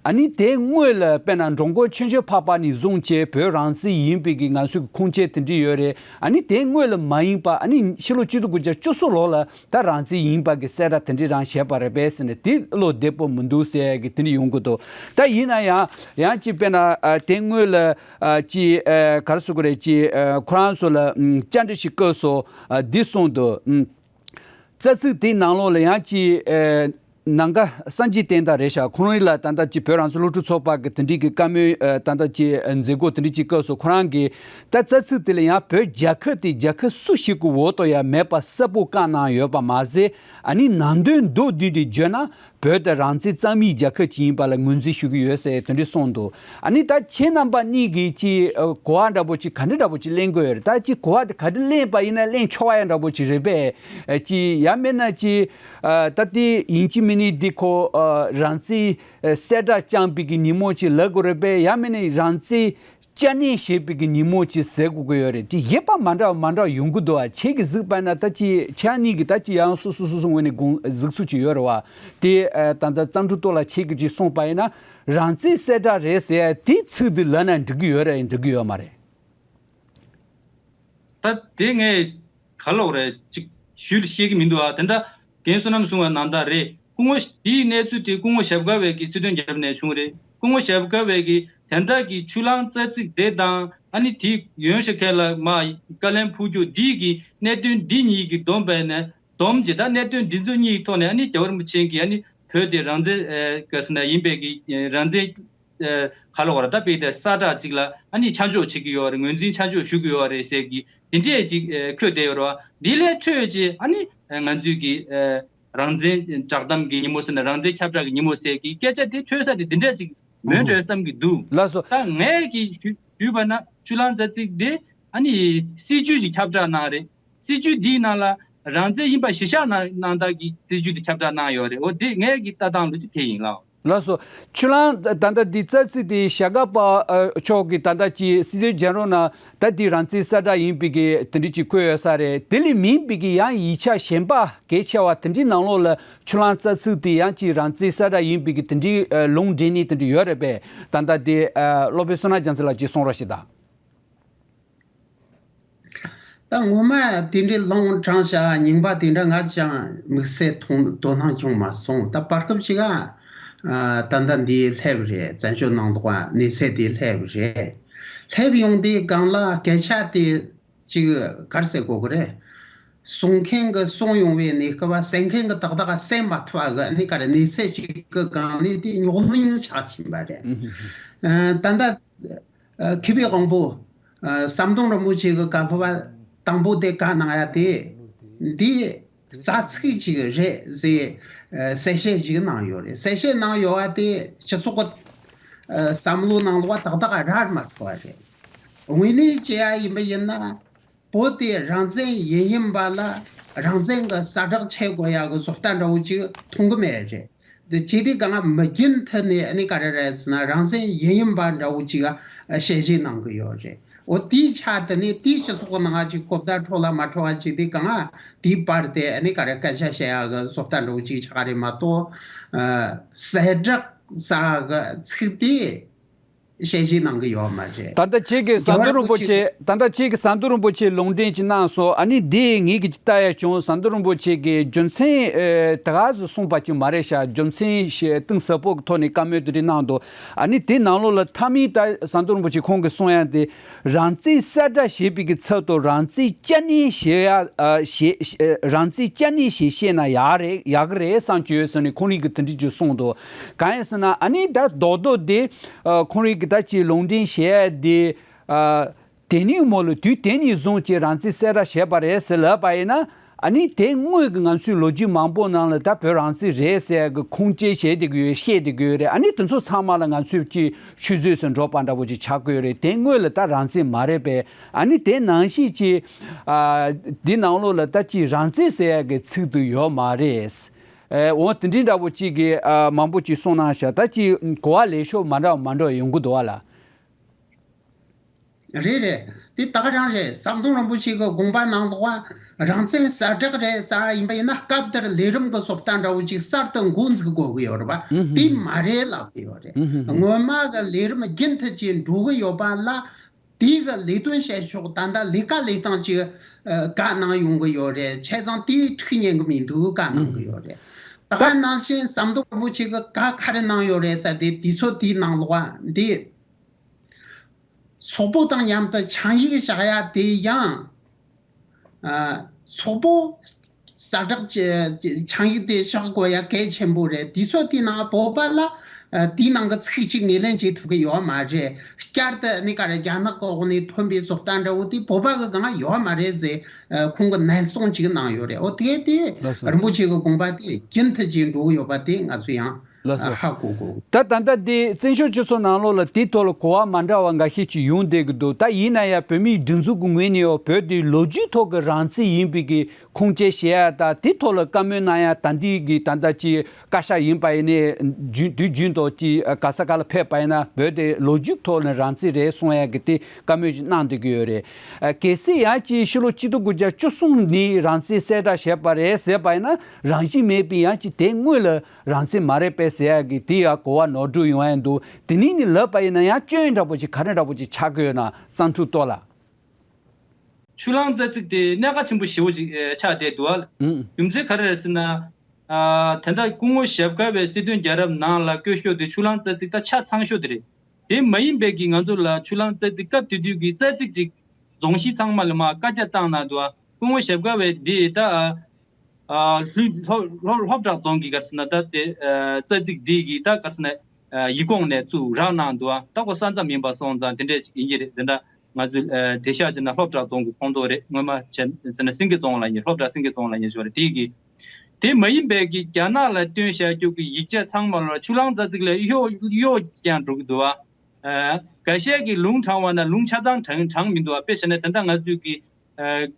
ཨ་ནི་དེ་སྔོན་ལ་དཔེར་ན་འགྲོ་མགོན་ཆོས་འབྱོར་འཕགས་པ་ནས་བཟུང་བྱས་བོད་རང་བཙན་ཡིན་པའི་གི་ང་ཚོའི་གི་ཁུངས་སྐྱེལ་དེ་འདྲ་ཡོད་རེད། ཨ་ནི་དེ་སྔོན་ལ་མ་ཡིན་པ་ཨ་ནི་ཕྱི་ལོ་ཆིག་སྟོང་དགུ་བརྒྱ་བཅུ་གསུམ་ལོ་ལ། ད་རང་བཙན་ཡིན་པ་གི་གསལ་བསྒྲགས་དེ་འདྲ་རང་བྱས་པ་རེད་པས་ཟེར་ནས་དེ་བློ་བདེ་པོ་མི་འདུག་ཟེར་གི་དེ་འདྲ་ཡོང་གི་འདུག་ད་ཡིན་ན་ཡང་ཡང་ཅིག་དཔེར་ན་ཨ་དེ་སྔོན་ལ་ཨ་ཅིག་ཨ་ག་རེ་ཟེར་དགོས་རེད། ཅིག་ཨ་ཁོ་རང་ཚོ་ལ་ཨམ་བཅར་འདྲི་ཞིག་བཀོད་སོང་། ཨ་འདི་གསུངས་འདུག་ཨམ་རྩ་ཚིག་དེའི་ནང་ལོགས་ལ་ཡང་ཅིག་ཨ་ནང་པ་སངས་རྒྱས་བསྟན་དར་རེད་ཤག་ཁོང་རང་ལ་ད་ལྟ་ཅིག་བོད་རང་བཙན་སློབ་ཕྲུག་ཚོགས་པ་གི་དེ་འདྲའི་གི་བཀའ་མོལ་ཨ་ད་ལྟ་ཅིག་མཛད་སྒོ་དེ་འདྲ་ཅིག་བཀོད་སོང་། ཁོ་རང་གིས། ད་རྩ་ཚིག་དེ་ལ་ཡང་བོད་རྒྱལ་ཁབ་དེ་རྒྱལ་ཁབ་སུ་ཞིག་གི་འོག་ཏུ་ཡང་མེད་པ་གསལ་པོ་བཀའ་གནང་ཡོད་པ་མ་ཟད། ཨ་ནི་ནང་དོན་མདོར་བསྡུས་ཏེ་བརྗོད་ན་བོད་དེ་རང་བཙན་གཙང་མའི་རྒྱལ་ཁབ་ཅིག་ཡིན་པ་ལ་ངོས་འཛིན་ཞུ་གི་ཡོད་ཟེར་དེ་འདྲ་གསུངས་འདུག་ཨ་ནི་ད་ཁྱེད་རྣམ་པ་གཉིས་ཀྱིས་ཅིག་ཨ་གོ་བ་འདྲ་པོ་ཅིག་ག་འདྲ་འདྲ་པོ་ཅིག་ལེན་དགོས་ཡོད་རེད། ད་ཅིག་གོ་བ་དེ་ག་འདྲ་ལེན་པ་ཡིན་ན་ལེན་ཆོག་པ་ཡ་འདྲ་པོ་ཅིག་རེད་པས། ཨ་ཅིག་ཡང་མིན་ན་ཅིག་ཨ་ད་དེ་ཡིན་གཅིག་མིན་གཉིས་དེ་ཁོ་ཨ་རང་བཙན་ཨ་གསལ་བསྒྲགས་བསྐྱངས་པའི་གི་ཉིན་མོ་ཅིག་ལབ་དགོས་རེད་པས། ཡང་མིན་ན་རང་བཙན། བསྐྱར་ནན་བྱེད་པའི་གི་ཉིན་མོ་ཅིག་ཟེར་དགོས་ཀྱི་ཡོད་རེད། དེ་དབྱེ་བ་མ་འདྲ་བ་མ་འདྲ་བ་ཡོང་གི་འདུག་ཨ། ཁྱེད་ཀྱིས་གཟིགས་པ་ན་ད་ཅི་ཁྱེད་གཉིས་ཀྱིས་ད་ཅི་ཡང་སོ་སོ་སོ་སོ་ངོས་ནས་དགོངས་གཟིགས་ཚུལ་ཅིག་ཡོད་རེད་བ། དེ་ཨ་ད་ལྟ་གཙང་ཕྲུག་ཏོ་ལགས་ཁྱེད་ཀྱིས་ཅིག་གསུངས་པ་ཡིན་ན་རང་བཙན་གསལ་བསྒྲགས་རེད་ཟེར་ཡ་དེ་ཚིག་དེ་ལབ་ན་འགྲིག་གི་ཡོད་རེད་འགྲིག་གི་ཡོད་མ་རེད། ད་དེ་ངས་ག་ལོག་རེད་ཅིག་ཞུས་ལ་ཤེས་ཀྱི་མི་འདུག་ཨ། དེ་འདྲ་རྒན་བསོད་ནམས་གསུང་བ་ནང་ལྟར་རེད། སྐུ་ངོ་དེའི་གནས་ཚུལ་དེ་སྐུ་ངོ་ཞབས་དཀར་བའི་གི་སྲིད་དོན་རྒྱབ་ནས་བྱུང་རེད། སྐུ་ངོ་ཞབས་དཀར་བའི་གི་དེ་འདྲ་གི་ཆུ་གླང་རྩ་ཚིག་དེ་དང་ཨ་ནི་དེ་ཡོན་ཧྲི་ཁེ་ལ་མ་བཀའ་ལན་ཕུལ་རྒྱུ་འདིའི་གི་གནད་དོན་འདི་གཉིས་ཀྱི་བསྡོམས་པས་ནས་བསྡོམས་ཀྱི་ད་གནད་དོན་འདི་ཚོ་གཉིས་ཐོག་ནས་ཨ་ནི་རྒྱལ་བ་རིན་པོ་ཆེ་གིས་ཨ་ནི་བོད་དེ་རང་བཙན་ཨེ་ག་ཟེར་ན་ཡིན་པའི་གི་རང་བཙན་ཨེ་ག་ལ་བར་ད་དཔེ་དེ་ས་བསྒྲགས་ཅིག་ལ་ཨ་ནི་ཆ་འཇོག་བྱེད་ཀྱི་ཡོད་རེད། ངོས་འཛིན་ཆ་འཇོག་ཞུ་གི་ཡོད་རེད་ཟེར་གི་དེ་འདྲས་ཅིག་ཨེ་འཁོད་བསྡད་ཡོད་རེད་བ། འདི་ལས་འཕྲོས་ཅིག་ཨ་ནི་ང་ཚོས་གི་ཨེ་རང་བཙན་བསྒྲགས་གཏམ་གི་ཉིན་མོ་ཟེར་ན་རང་བཙན་ཁྱབ་བསྒྲགས་ཀྱི་ཉིན་མོ་ཟེར་གི་སྐད་ཆ་དེ་འཕྲོས་ས་དེ་འདི་འདྲས་ཅིག་མོན་འགྲོ་བསམ་གི་འདུག་ལགས་སོ། ད་ངས་གི་ཞུ་ཞུས་པ་ན་ཆུ་གླང་རྩ་ཚིག་དེ་ཨ་ནི་སྲིད་ཇུས་ཅིག་ཁྱབ་བསྒྲགས་གནང་རེད། སྲིད་ཇུས་འདིའི་ནང་ལ་རང་བཙན་ཡིན་པ་གཞིར་བཞག་གནང་གནང་སྟངས་ཀྱི་སྲིད་ཇུས་དེ་ཁྱབ་བསྒྲགས་གནང་ཡོད་རེད། འོ་དེ་ངས་གི་ལྟ་སྟངས་ལོ་ཅིག་དེ་ཡིན་ལགས། ལགས་སོ། ཆུ་གླང་ད་ལྟ་འདི་རྩ་ཚིག་དེ་ཞྭ་སྒབ་པ་ཨ་མཆོག་གིས་ད་ལྟ་ཅིག་སྲིད་དོན་རྒྱལ་རོང་ན་ད་འདི་རང་བཙན་གསལ་བསྒྲགས་ཡིན་པའི་གི་དེ་འདྲ་ཅིག་བཀོད་ཡོད་ས་རེད། དེ་ལས་མིན་པའི་གི་ཡང་ཡིག་ཆ་གཞན་པ་གལ་ཆེ་བ་དེ་འདྲའི་ནང་ལོགས་ལ་ཆུ་གླང་རྩ་ཚིག་དེ་ཡང་ཅིག་རང་བཙན་གསལ་བསྒྲགས་ཡིན་པའི་གི་དེ་འདྲའི་ཨ་ལུང་འདྲེན་ནི་དེ་འདྲ་ཡོད་རེད་པས། ད་ལྟ་དེ་ཨ་སློབ་དཔོན་བསོད་ནམས་རྒྱལ་མཚན་ལགས་ཀྱིས་གསུང་རོགས་ཞེས་དང་། ད་ངོ་མ་དེ་འདྲའི་ལུང་དྲངས་བྱ་རྙིང་པ་དེ་འདྲ་ང་ཅང་དམིགས་བསལ་མཐོང་དོ་སྣང་བྱུང་མ་སོང་། ད་བར་སྐབས་ཤིག་ག་ད་ལྟ་འདི་སླེབས་རེད། བཙན་བྱོལ་ནང་ལོགས་གནས་ཚད་དེ་སླེབས་རེད། སླེབས་ཡོང་དུས་སྒང་ལ་སྐད་ཆ་དེ་ཅིག་ག་རེ་ཟེར་དགོས་ཀྱི་རེད། གསུང་མཁན་གྱི་གསུང་ཡོང་བའི་གནས་སྐབས་བ། གསན་མཁན་གྱི་ཏག་ཏག་གསན་མ་ཐུབ་པ་གི་གནས་ག་རེ་གནས་ཚད་ཅིག་གི་སྒང་ནས་དེ་རྙོག་གླེང་ཆགས་ཕྱིན་པ་རེད། ཨ་ད་ལྟ་མཁས་པའི་དབང་པོ་ཨ་ཟམ་གདོང་རིན་པོ་ཆེ་གི་བཀའ་སློབ་པ་དང་པོ་དེ་བཀའ་གནང་ཡ་དེ་འདི་རྩ་ཚིག་ཅིག་རེད་ཟེར་ཨ་གསལ་བཤད་ཅིག་གནང་ཡོད་རེད། གསལ་བཤད་གནང་ཡོད་པ་དེ་སྤྱི་ཚོགས་ཀྱི་ཨ་བསམ་བློ་ནང་ལོགས་ཏག་ཏག་རག་མ་ཐུབ་པ་རེད། དངོས་གནས་བྱས་ཡ་ཡིན་པ་ཡིན་ན། བོད་དེ་རང་བཙན་ཡིན་ཡིན་པ་ལ་རང་བཙན་གྱི་གསལ་བསྒྲགས་བྱེད་དགོས་ཡག་གི་བཟོ་ལྟ་འདྲ་བོ་ཅིག་མཐོང་གི་མེད་རེད། དེ་བྱས་དུས་གང་མི་རྒྱུན་མཐུད་ནས་ཨ་ནི་ག་རེ་རེད་ཟེར་ན། རང་བཙན་ཡིན་ཡིན་པ་འདྲ་བོ་ཅིག་དཔྱད་གཞི་གནང་གི་ཡོད་རེད། འོ་དེའི་ཆ་དེ་ནས་དེའི་སྤྱི་ཚོགས་ནང་ཅིག་གོ་བརྡ་འཕྲོད་ལ་མ་འཕྲོད་པ་བྱས་དུས་གང་དེའི་བར་དེ་ཨ་ནི་ག་རེ་སྐད་ཆ་བཤད་ཡག་གི་བཟོ་ལྟ་འདྲ་བོ་ཅིག་ཆགས་རེད་མ་གཏོགས། ཨ་གསལ་བསྒྲགས་ཟེར་གི་ཚིག་དེ། དཔྱད་གཞི་གནང་གི་ཡོད་མ་རེད། ད་ལྟ་ཁྱེད་ཀྱིས་ཟམ་གདོང་རིན་པོ་ཆེ། ད་ལྟ་ཁྱེད་ཀྱིས་ཟམ་གདོང་རིན་པོ་ཆེ་ལུང་འདྲེན་ཅིག་གནང་སོང་། ཨ་ནི་འདི་ངེད་ཀྱིས་ལྟ་ཡ་བྱུང་། ཟམ་གདོང་རིན་པོ་ཆེ་གིས་རྒྱུ་མཚན་ཨེ་ད་ག་ཟེ་གསུངས་པ་ཅིག་མ་རེད་ཤག་རྒྱུ་མཚན་ཞེ་གཏིང་ཟབ་པོ་གི་ཐོག་ནས་བཀའ་མོལ་དེ་འདྲ་གནང་འདུག་ཨ་ནི་དེ་ནང་ལོགས་ལ་མཐའ་མའི་ད་ཟམ་གདོང་རིན་པོ་ཆེ་ཁོང་གིས་གསུང་ཡ་དེ། རང་བཙན་གསལ་བསྒྲགས་བྱེད་པའི་གི་ཚབ་ཏུ་རང་བཙན་བསྐྱར་ནན་བྱེད་ཡ་ཨ་བྱེད་ཨ་རང་བཙན་བསྐྱར་ནན་ཞིག་བཤད་ན་ཡག་རེད། ཡག་གི་རེད་བསམ་གྱི་ཡོད་ཟེར་ནས་ཁོང་རང་གིས་དེ་འདྲ་ཅིག་གསུངས་འདུག་གང་ཡིན་ཟེར་ན་ཨ་ནི་ད་རྡོག་རྡོག་དེ་ཨ་ཁོང་རང་གིས་ད་ཅིག་ལུང་འདྲེན་བྱེད་ཡ་དེ་ཨ་དེ་ནས་མོ་ལ་དུས་དེ་ནས་བཟུང་ཅིག་རང་བཙན་གསལ་བསྒྲགས་བྱས་པ་རེད་ཟེར་ལབ་པ་ཡིན་ན། ཨ་ནི་དེ་སྔོན་གྱི་ང་ཚོའི་ལོ་རྒྱུས་མང་པོ་ནང་ལ་ད་བོད་རང་བཙན་རེད་ཟེར་གི་ཁུངས་སྐྱེལ་བྱས་བསྡད་ཀྱི་ཡོད། བཤད་བསྡད་ཀྱི་ཡོད་རེད། ཨ་ནི་དེ་ཚོ་ཚང་མ་ལ་ང་ཚོས་ཅིག་ཆུད་ཟོས་སུ་འགྲོ་པ་འདྲ་པོ་ཅིག་ཆགས་ཀྱི་ཡོད་རེད། དེ་སྔོན་ལ་ད་རང་བཙན་མ་རེད་པས། ཨ་ནི་དེ་ནང་བཞིན་ཅིག་ཨ་འདི་ནང་ལོགས་ལ་ད་ཅིག་རང་བཙན་ཟེར་ཡ་གི་ཚིག་དེ་ཡོད་མ་རེད། ཨེ་འོ་དེ་འདྲའི་འདྲ་པོ་ཅིག་གི་ཨ་མང་པོ་ཅིག་གསུངས་གནང་ཤག་ད་ཅིག་གོ་བ་ལེགས་ཤོས་མ་འདྲ་བ་མ་འདྲ་བ་ཡོང་གི་འདུག་བ་ལ། རེད་རེད། དེ་ད་ག་རང་རེད། ཟམ་གདོང་རིན་པོ་ཆེ་གི་དགོངས་པ་ནང་ལོགས་པ་རང་བཙན་གསལ་བསྒྲགས་རེད་ཟེར་ཡིན་པ་ཡིན་ན། སྐབས་དེར་ལས་རིམ་གི་བཟོ་ལྟ་འདྲ་བོ་ཅིག་གསར་དུ་འགོ་འཛུགས་དགོས་ཀྱི་ཡོད་རེད་པ། ཨུ་ཧུ། དེ་མ་རེད་ལབ་ཀྱི་ཡོད་རེད། ཨུ་ཧུ། སྔོན་མ་གི་ལས་རིམ་རྒྱུན་མཐུད་ཅིག་འགྲོ་གི་ཡོད་པ་ལ། དེའི་གི་ལས་དོན་བྱེད་ཕྱོགས་ད་ལྟ་ལས་ཀ་ལས་སྟངས་ཅིག་ཨ་བཀའ་གནང་ཡོང་གི་ཡོད་རེད། བྱས་ཙང་དེའི་འཁྲུག་ཉན་གི་མི་འདུག་བཀའ་གནང་གི་ཡོད་རེད། ད་ག་ནང་བཞིན་ཟམ་གདོང་རིན་པོ་ཆེ་གི་བཀའ་ག་རེ་གནང་ཡོད་རེད་ཟེར་ཏེ། དུས་ཚོད་དེའི་ནང་ལོགས་པ་འདི། སོག་པོ་དང་མཉམ་དུ་ཆིངས་ཡིག་བཞག་ཡ་དེ་ཡང་། ཨ། སོག་པོ་གསལ་བསྒྲགས་ཀྱི་ཆིངས་ཡིག་དེ་བཞག་དགོས་ཡ་གལ་ཆེན་པོ་རེད། དུས་ཚོད་དེའི་ནང་བོད་པ་ལ། ཨ། དེའི་ནང་གི་ཚིག་གཅིག་ངོས་ལེན་བྱེད་ཐུབ་ཀྱི་ཡོད་མ་རེད། བསྐྱར་དུ་ཨ་ནི་ག་རེ་རྒྱ་ནག་གི་འོག་ནས་ཐོན་པའི་བཟོ་ལྟ་འདྲ་བོ་དེ་བོད་པ་གི་སྒང་ཡོད་མ་རེད་ཟེར། ཨ། ཁོང་གིས་ནན་གསུང་ཅིག་གནང་ཡོད་རེད། འོ་དེ་དེ་ལགས་སོ། རིན་པོ་ཆེ་གི་དགོངས་པ་དེ་རྒྱུན་མཐུད་ཅིག་འགྲོ་གི་ཡོད་པ་དེ་ང་ཚོས་ཡང་། ལགས་སོ། ཧ་གོ་གོ། ད་ད་ལྟ་འདི་བཙན་བྱོལ་སྤྱི་ཚོགས་ནང་ལོགས་ལ་དེའི་ཐོག་ལ་གོ་བ་མ་འདྲ་བ་འགའ་ཤས་ཅིག་ཡོང་བསྡད་ཀྱི་འདུག་ད་ཡིན་ན་ཡང་བོད་མིའི་སྒྲིག་འཛུགས་ཀྱི་ངོས་ནས་ཡང་བོད་དེ་ལོ་རྒྱུས་ཐོག་གི་རང་བཙན་ཡིན་པའི་གི་ཁུངས་སྐྱེལ་བྱེད་ཡ་དང་དེའི་ཐོག་ལ་བཀའ་མོལ་གནང་ཡ། ད་འདི་གི་ད་ལྟ་ཅིག་བཀའ་ཤག་ཡིན་པ་ཡིན་ནའི་རྒྱུན་དུས་རྒྱུན་དུ་ཅིག་ག་ས་ག་ལ་ཕེབས་པ་ཡིན་ན་བོད་དེ་ལོ་རྒྱུས་ཐོག་ནས་རང་བཙན་རེད་གསུང་ཡ་གི་དེ་བཀའ་མོལ་ཅིག་གནང་བསྡད་ཀྱི་ཡོད་རེད། ཨ། གལ་སྲིད་ཡང་ཅིག་ཕྱི་ལོ་ཆིག་སྟོང་དགུ་བརྒྱ་བཅུ་གསུམ་ནས་རང་བཙན་གསལ་བསྒྲགས་བྱས་པ་རེད་ཟེར་བ་ཡིན་ན། རང་བཞིན་མེད་པའི་ཡང་ཅིག་དེ་སྔོན་ལ་རང་བཙན་མ་རེད་པས་ཟེར་ཡ་གི་དེ་ཡང་གོ་བ་ནོར་འཁྲུལ་ཡོང་ཡ་འདུག་དེ་ནས་ནི་ལབ་པ་ཡིན་ན་ཡང་སྐྱོན་འདྲ་པོ་ཅིག་ག་རེ་འདྲ་པོ་ཅིག་ཆགས་ཀྱི་ཡོད་ན་བསམ་ཚུལ་གཏོང་ལ། ཆུ་གླང་རྩ་ཚིག་དེ་གནད་འགག་ཆེན་པོ་ཞེ་པོ་ཅིག་ཨེ་ཆགས་བསྡད་འདུག་ཨ། ཨང་། རྒྱུ་མཚན་ག་རེ་རེད་ཟེར་ན། ཨ། ད་ལྟ་སྐུ་ངོ་ཞབས་དཀར་བའི་སྲིད་དོན་རྒྱལ་རབས་ནང་ལ་བཀོད་ཤོག་དེ་ཆུ་གླང་རྩ་ཚིག་ད་ཆ་ཚང་ཤོས་དེ་རེད། དེ་མ་ཡིན་པའི་གི་ང་ཚོ་ལ་ཆུ་གླང་རྩ་ཚིག་སྐབས་དེ་དུས་ཀྱི་རྩ་ཚིག་ཅིག་རྫོང་གཞི་ཚང་མ་ལ་མར་བཀའ་རྒྱ་བཏང་གནང་འདུག་ཨ། སྐུ་ངོ་ཞབས་དཀར་བས་འདི་ད། ཨ། ཨ། ལྷོ་ལྷོ་ལྷོ་སློབ་གྲྭ་རྫོང་གི་ག་རེ་ཟེར་ན་ད་དེ། ཨ། རྩ་ཚིག་འདི་གི་ད་ག་རེ་ཟེར་ན། ཨ། ཡིག་ཁོངས་ནས་བཙུགས་རག་གནང་འདུག་ཨ། ད་ཁོ་ས་མཚམས་ཡིན་པ་སོང་ཙང་དེ་འདྲས་ཅིག་ཡིན་གྱི་རེད། དེ་འདྲ་ང་ཚོས། ཨ། དེང་སང་བྱས་ན་སློབ་གྲྭ་རྫོང་གི་ཁོངས་གཏོགས་རེད། སྔོན་མ་བྱས་ན་སེང་གེ་རྫོང་ལབ་མཁན། སློབ་གྲྭ་སེང་གེ་རྫོང་ལབ་མཁན་ཞིག་རེད། དེ་གི། དེ་མ་ཡིན་པའི་གི་རྒྱ་ནག་ལ་བཏོན་བཞག་རྒྱུ་གི་ཡིག་ཆ་ཚང་མ་ལ་ཆུ་གླང་རྩ་ཚིག་ལ་གཡོག་གཡོག་ཀྱང་འགྲོ་གི་འདུག་བ། ཨ། འགའ་ཤས་ཀྱིས་ལུང་དྲངས་པ་ན་ལུང་ཆ་ཚང་དྲངས་དྲངས་མི་འདུག་བ། དཔེ་བྱས་ན་ད་ལྟ་ང་ཚོས་ཀྱི། ཨ།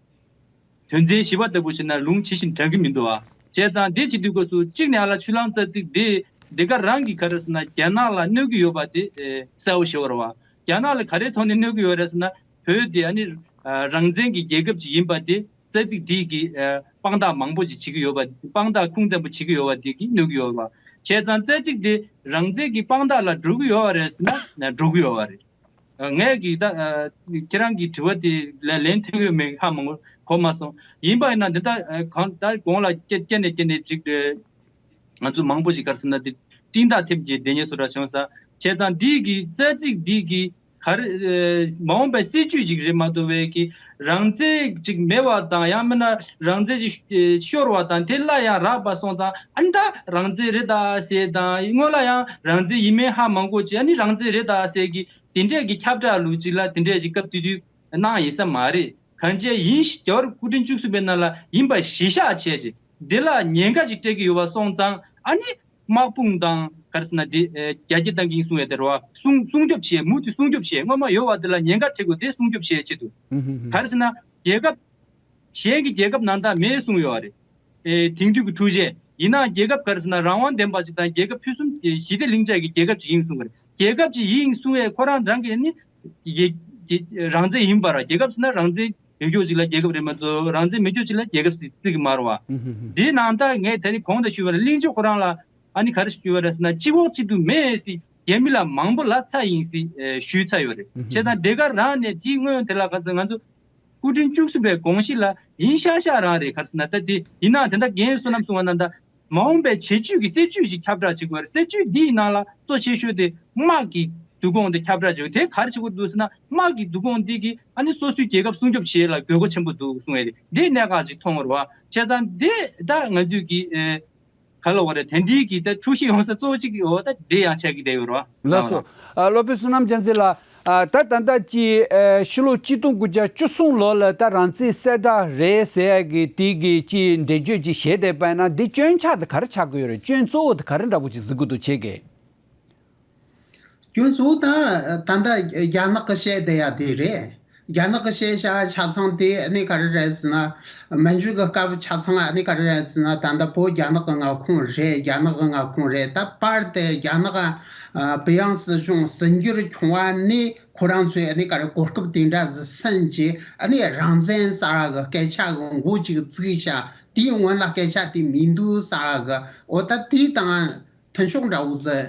དོན་ཚན་བཞི་པ་ལྟ་བུ་བྱས་ན་ལུང་ཇི་བཞིན་དྲངས་ཀྱི་མི་འདུག་བ། བྱས་ཙང་འདི་བྱེད་དུས་སྐབས་སུ་གཅིག་ནས་ཨ་ལ་ཆུ་གླང་རྩ་ཚིག་འདི་ འདི་ག་རང་གི་ག་རེ་ཟེར་ན་རྒྱ་ནག་ལ་གནོད་ཀྱི་ཡོད་པ་དེ་ཨེ་གསལ་པོ་ཞེ་པོ་རེད་བ། རྒྱ་ནག་ལ་ག་རེའི་ཐོག་ནས་གནོད་ཀྱི་ཡོད་རེད་ཟེར་ན། བོད་དེ་ཨ་ནི་ཨ་རང་བཙན་གྱི་རྒྱལ་ཁབ་ཅིག་ཡིན་པ་དེ་རྩ་ཚིག་དེ་གིས་ཨ་དཔང་རྟགས་མང་པོ་ཅིག་བྱེད་ཀྱི་ཡོད་པ། དཔང་རྟགས་ཁུངས་བཙན་པོ་བྱེད་ཀྱི་ཡོད་པ་དེ་གིས་གནོད་ཀྱི་ཡོད་པ། བྱས་ཙང་རྩ་ཚིག་དེ་རང་བཙན་གྱི་དཔང་རྟགས་ལ་འགྲོ་གི་ཡོད་པ་རེད་ཟེར་ན་ན་འགྲོ་གི་ཡོད་པ་རེད། ཨ་ངས་ཀྱིས་ད་ཨ་ཁྱེད་རང་གི་དྲི་བ་དེ་ལ་ལན་ཐེབས་ཡོད་མེད་ཧ་མ་གོ་གོ་མ་སོང་། ཡིན་པ་ཡིན་ན་འདི་ལྟ་ཨ་གང་ལྟར་གོང་ལ་སྐྱེ་སྐྱེ་ནས་སྐྱེ་ནས་ཅིག་ཨ་ང་ཚོ་མང་པོ་ཞིག་ག་རེ་ཟེར་ན་དེ་སྤྲིན་ཐག་ཐེབས་རྗེས་བསྡད་ཉེས་བཟོ་འདྲ་བྱུང་ས། བྱས་ཙང་འདི་གི་རྩ་ཚིག་འདི་གི་ག་རེ་ཨ་མ་འོངས་པའི་སྲིད་བྱུས་ཅིག་རེད་མ་གཏོགས་པའི་གི་རང་བཙན་ཅིག་མེད་པ་དང་། ཡང་མིན་ན་རང་བཙན་ཅིག་ཨ་ཤོར་བ་དང་དེ་སླར་ཡང་རག་པ་སོང་ཙང་། ཨ་ནི་ད་རང་བཙན་རེད་ད་ཟེར་དང་། སྔོན་ལ་ཡང་རང་བཙན་ཡིན་མིན་ཧ་མ་གོ་བྱས། ཨ་ནི་རང་བཙན་རེད་ད་ཟེར་གི་དེ་འདྲས་ཀྱི་ཁྱབ་བསྒྲགས་ལུགས་ཅིག་ལ་དེ་འདྲས་ཀྱི་སྐབས་དེ་དུས་གནང་ཡིན་ས་མ་རེད། གང་ཅི་ཡིན་ཞིག་རྒྱལ་བ་སྐུ་ཕྲེང་བཅུ་གསུམ་པའི་ནང་ལ་ཡིན་པ་གཞི་བཞག་བྱས་ཅིག་འདི་ལ་ཉེན་ཁ་ཅིག་སྤྲད་ཀྱི་ཡོད་པ་སོང་ཙང་། ཨ་ནི་དམག་དཔུང་དང་ག་རེ་ཟེར་ན་དེ་ཨེ་རྒྱ་སྐྱེད་བཏང་གི་ཡིན་གསུང་ཡས་དེ་རེད་བ། སྲུང་སྲུང་སྐྱོབ་བྱས། མུ་མཐུད་སྲུང་སྐྱོབ་བྱས། སྔོན་མ་ཡོད་པ་དེ་ལ་ཉེན་ཁ་འཕྲད་དགོས་དེ་སྲུང་སྐྱོབ་བྱས་ཆེད་དུ། ཧུམ་ཧུམ་ཧུམ། ག་རེ་ཟེར་ན་རྒྱལ་ཁབ་གཞན་གྱི་རྒྱལ་ཁབ་ནང་ད་མེད་གསུངས་ཡོད་རེད། ཨེ་དེང་དུས་ཀྱི་འཕྲུལ་ཆས་ཡིན་ན་རྒྱལ་ཁབ་ག་རེ་ཟེར་ན་རང་དབང་ལྡན་པ་ཅིག་དང་། རྒྱལ་ཁབ་ཕུན་སུམ་ཨེ་ཞི་བདེ་ལྷིང་འཇགས་ཀྱི་རྒྱལ་ཁབ་ཅིག་ཡིན་གསུངས་པ་རེད། རྒྱལ་ཁབ་ཅིག་ཡིན་གསུང་བས་ཁོ་རང་རང་གིས་ནི་རྒྱལ་རྒྱལ་རང་བཙན་ཡིན་པ་ར། རྒྱལ་ཁབ་ཟེར་ན་རང་བཙན་ཡོད་རྒྱུ་ཅིག་ལ་རྒྱལ་ཁབ་རེད་མ་གཏོགས། རང་བཙན་མེད་རྒྱུ་ཅིག་ལ་རྒྱལ་ཁབ་ཟེར་རྩི་གི་མ་རེད་བ། ཨུ་ཧུ་ཧུ། དེའི་ནང་ད་ངས་ད་ནི་གོང་དུ་ཞུས་པ་ལ་གླེང་ཕྱོགས་ཁོ་རང་ལ་ཨ་ནི་ག་རེ་ཞུས་པ་རེད་ཟེར་ན། སྤྱི་ཁོག་གཅིག་ཏུ་མེད་ཟེར་རྒྱ་མི་ལ་མང་པོ་ལབ་ཚར་ཡིན་ཟེར་ཨེ་ཞུས་ཚར་ཡོད་རེད། ཨུ་ཧུ། བྱས་ཙང་འདི་ག་རང་ནས་དེའི་སྔོན་དེ་ལ་ག་ཚོད་ང་ཚོ་སྐུ་ཕྲེང་བཅུ་གསུམ་པའི་དགོངས་གཞི་ལ་ཡིན་ཤག་ཤག་རང་རེད། ག་རེ་ཟེར་ན་ད་དེ་ཡིན་ནའང་དེ་འདྲ་རྒན་བསོད་ནམས་གསུང་བ་ནང་ད་མ་འོངས་པའི་བྱེད་སྤྱོད་ཀྱི་སྲིད་བྱུས་ཅིག་ཁྱབ་བསྒྲགས་བྱེད་དགོས་རེད། སྲིད་བྱུས་འདིའི་ནང་ལ་གཙོ་ཆེ་ཤོས་དེ་དམག་གི་བསྡུ་སྐོང་དེ་ཁྱབ་བསྒྲགས་བྱེད་དགོས། དེ་ག་རེ་བྱེད་དགོས་འདུག་ཟེར་ན། དམག་གི་བསྡུ་སྐོང་འདི་གིས་ཨ་ནི་སོ་སོའི་རྒྱལ་ཁབ་སྲུང་སྐྱོབ་བྱེད་ཡས་ལ་དགོས་མཁོ་ཆེན་པོ་འདུག་གསུང་ཡས་རེད། འདི་གནད་འགག་ཅིག་མཐོང་བ་རེད་བ། བྱས་ཙང་འདི་ད་ང་ཚོས་ཀྱི་ཨེ་ག་ལབ་དགོས་རེད། དེ་འདྲའི་གི་ད་འཁྲུག་གཞི་ཡོང་ས་གཙོ་བོ་གཅིག་ཡོད་ད་འདི་ཡང་ཆགས་ཀྱི་བསྡད་ཡོད་རེད་བ། ལགས་སོ། ཨ་སློབ་དཔོན་བསོད་ནམས་རྒྱལ་མཚན་ལགས། ཨ་ད་ད་ལྟ་ཀྱི་ཨ་ཕྱི་ལོ་གཅིག་སྟོང་དགུ་བརྒྱ་བཅུ་གསུམ་ལོ་ལ་ད་རང་བཙན་གསལ་བསྒྲགས་རེད་ཟེར་ཡ་གི་དེ་གི་ཀྱི་འགྲེལ་བརྗོད་ཅིག་བྱས་བསྡད་པ་ཡིན་ན། འདི་སྐྱོན་ཆ་དེ་ག་རེ་ཆགས་ཀྱི་ཡོད་རེད། སྐྱོན་གཙོ་བོ་དེ་ག་རེ་འདྲ་པོ་ཅིག་གཟིགས་ཀྱི་འདུག་ཁྱེད་ཀྱིས། སྐྱོན་གཙོ་བོ་ད་ད་ལྟ་རྒྱ་ནག་གི་བཤད་བསྡད་ཡ་དེ་རེད། རྒྱ་ནག་གི་བཤད་བྱ་ཆ་ཚང་དེ་ཨ་ནི་ག་རེ་རེད་ཟེར་ན། མན་ཇུ་གི་སྐབས་ཆ་ཚང་ཨ་ནི་ག་རེ་རེད་ཟེར་ན། ད་ལྟ་བོད་རྒྱ་ནག་གི་མངའ་ཁོངས་རེད། རྒྱ་ནག་གི་མངའ་ཁོངས་རེད། ད་པར་དེ་རྒྱ་ནག་ཨ་བུ་ཡང་སྲིད་གཞུང་ཟིན་རྒྱུར་བྱུང་བ་ནས་ཁོ་རང་ཚོས་ཨ་ནི་ག་རེ་གོ་སྐབས་དེ་འདྲ་ཟིག་ཟིན་གྱིས་ཨ་ནི་རང་བཙན་ཟེར་གི་སྐད་ཆ་གི་མགོ་ཅིག་བཙུགས་ཤག་དེའི་སྔོན་ལ་སྐད་ཆ་དེ་མི་འདུག་ཟེར་གི། འོ་ད་དེ་དང་མཐུན་ཕྱོགས་འདྲ་བོ་ཟིག་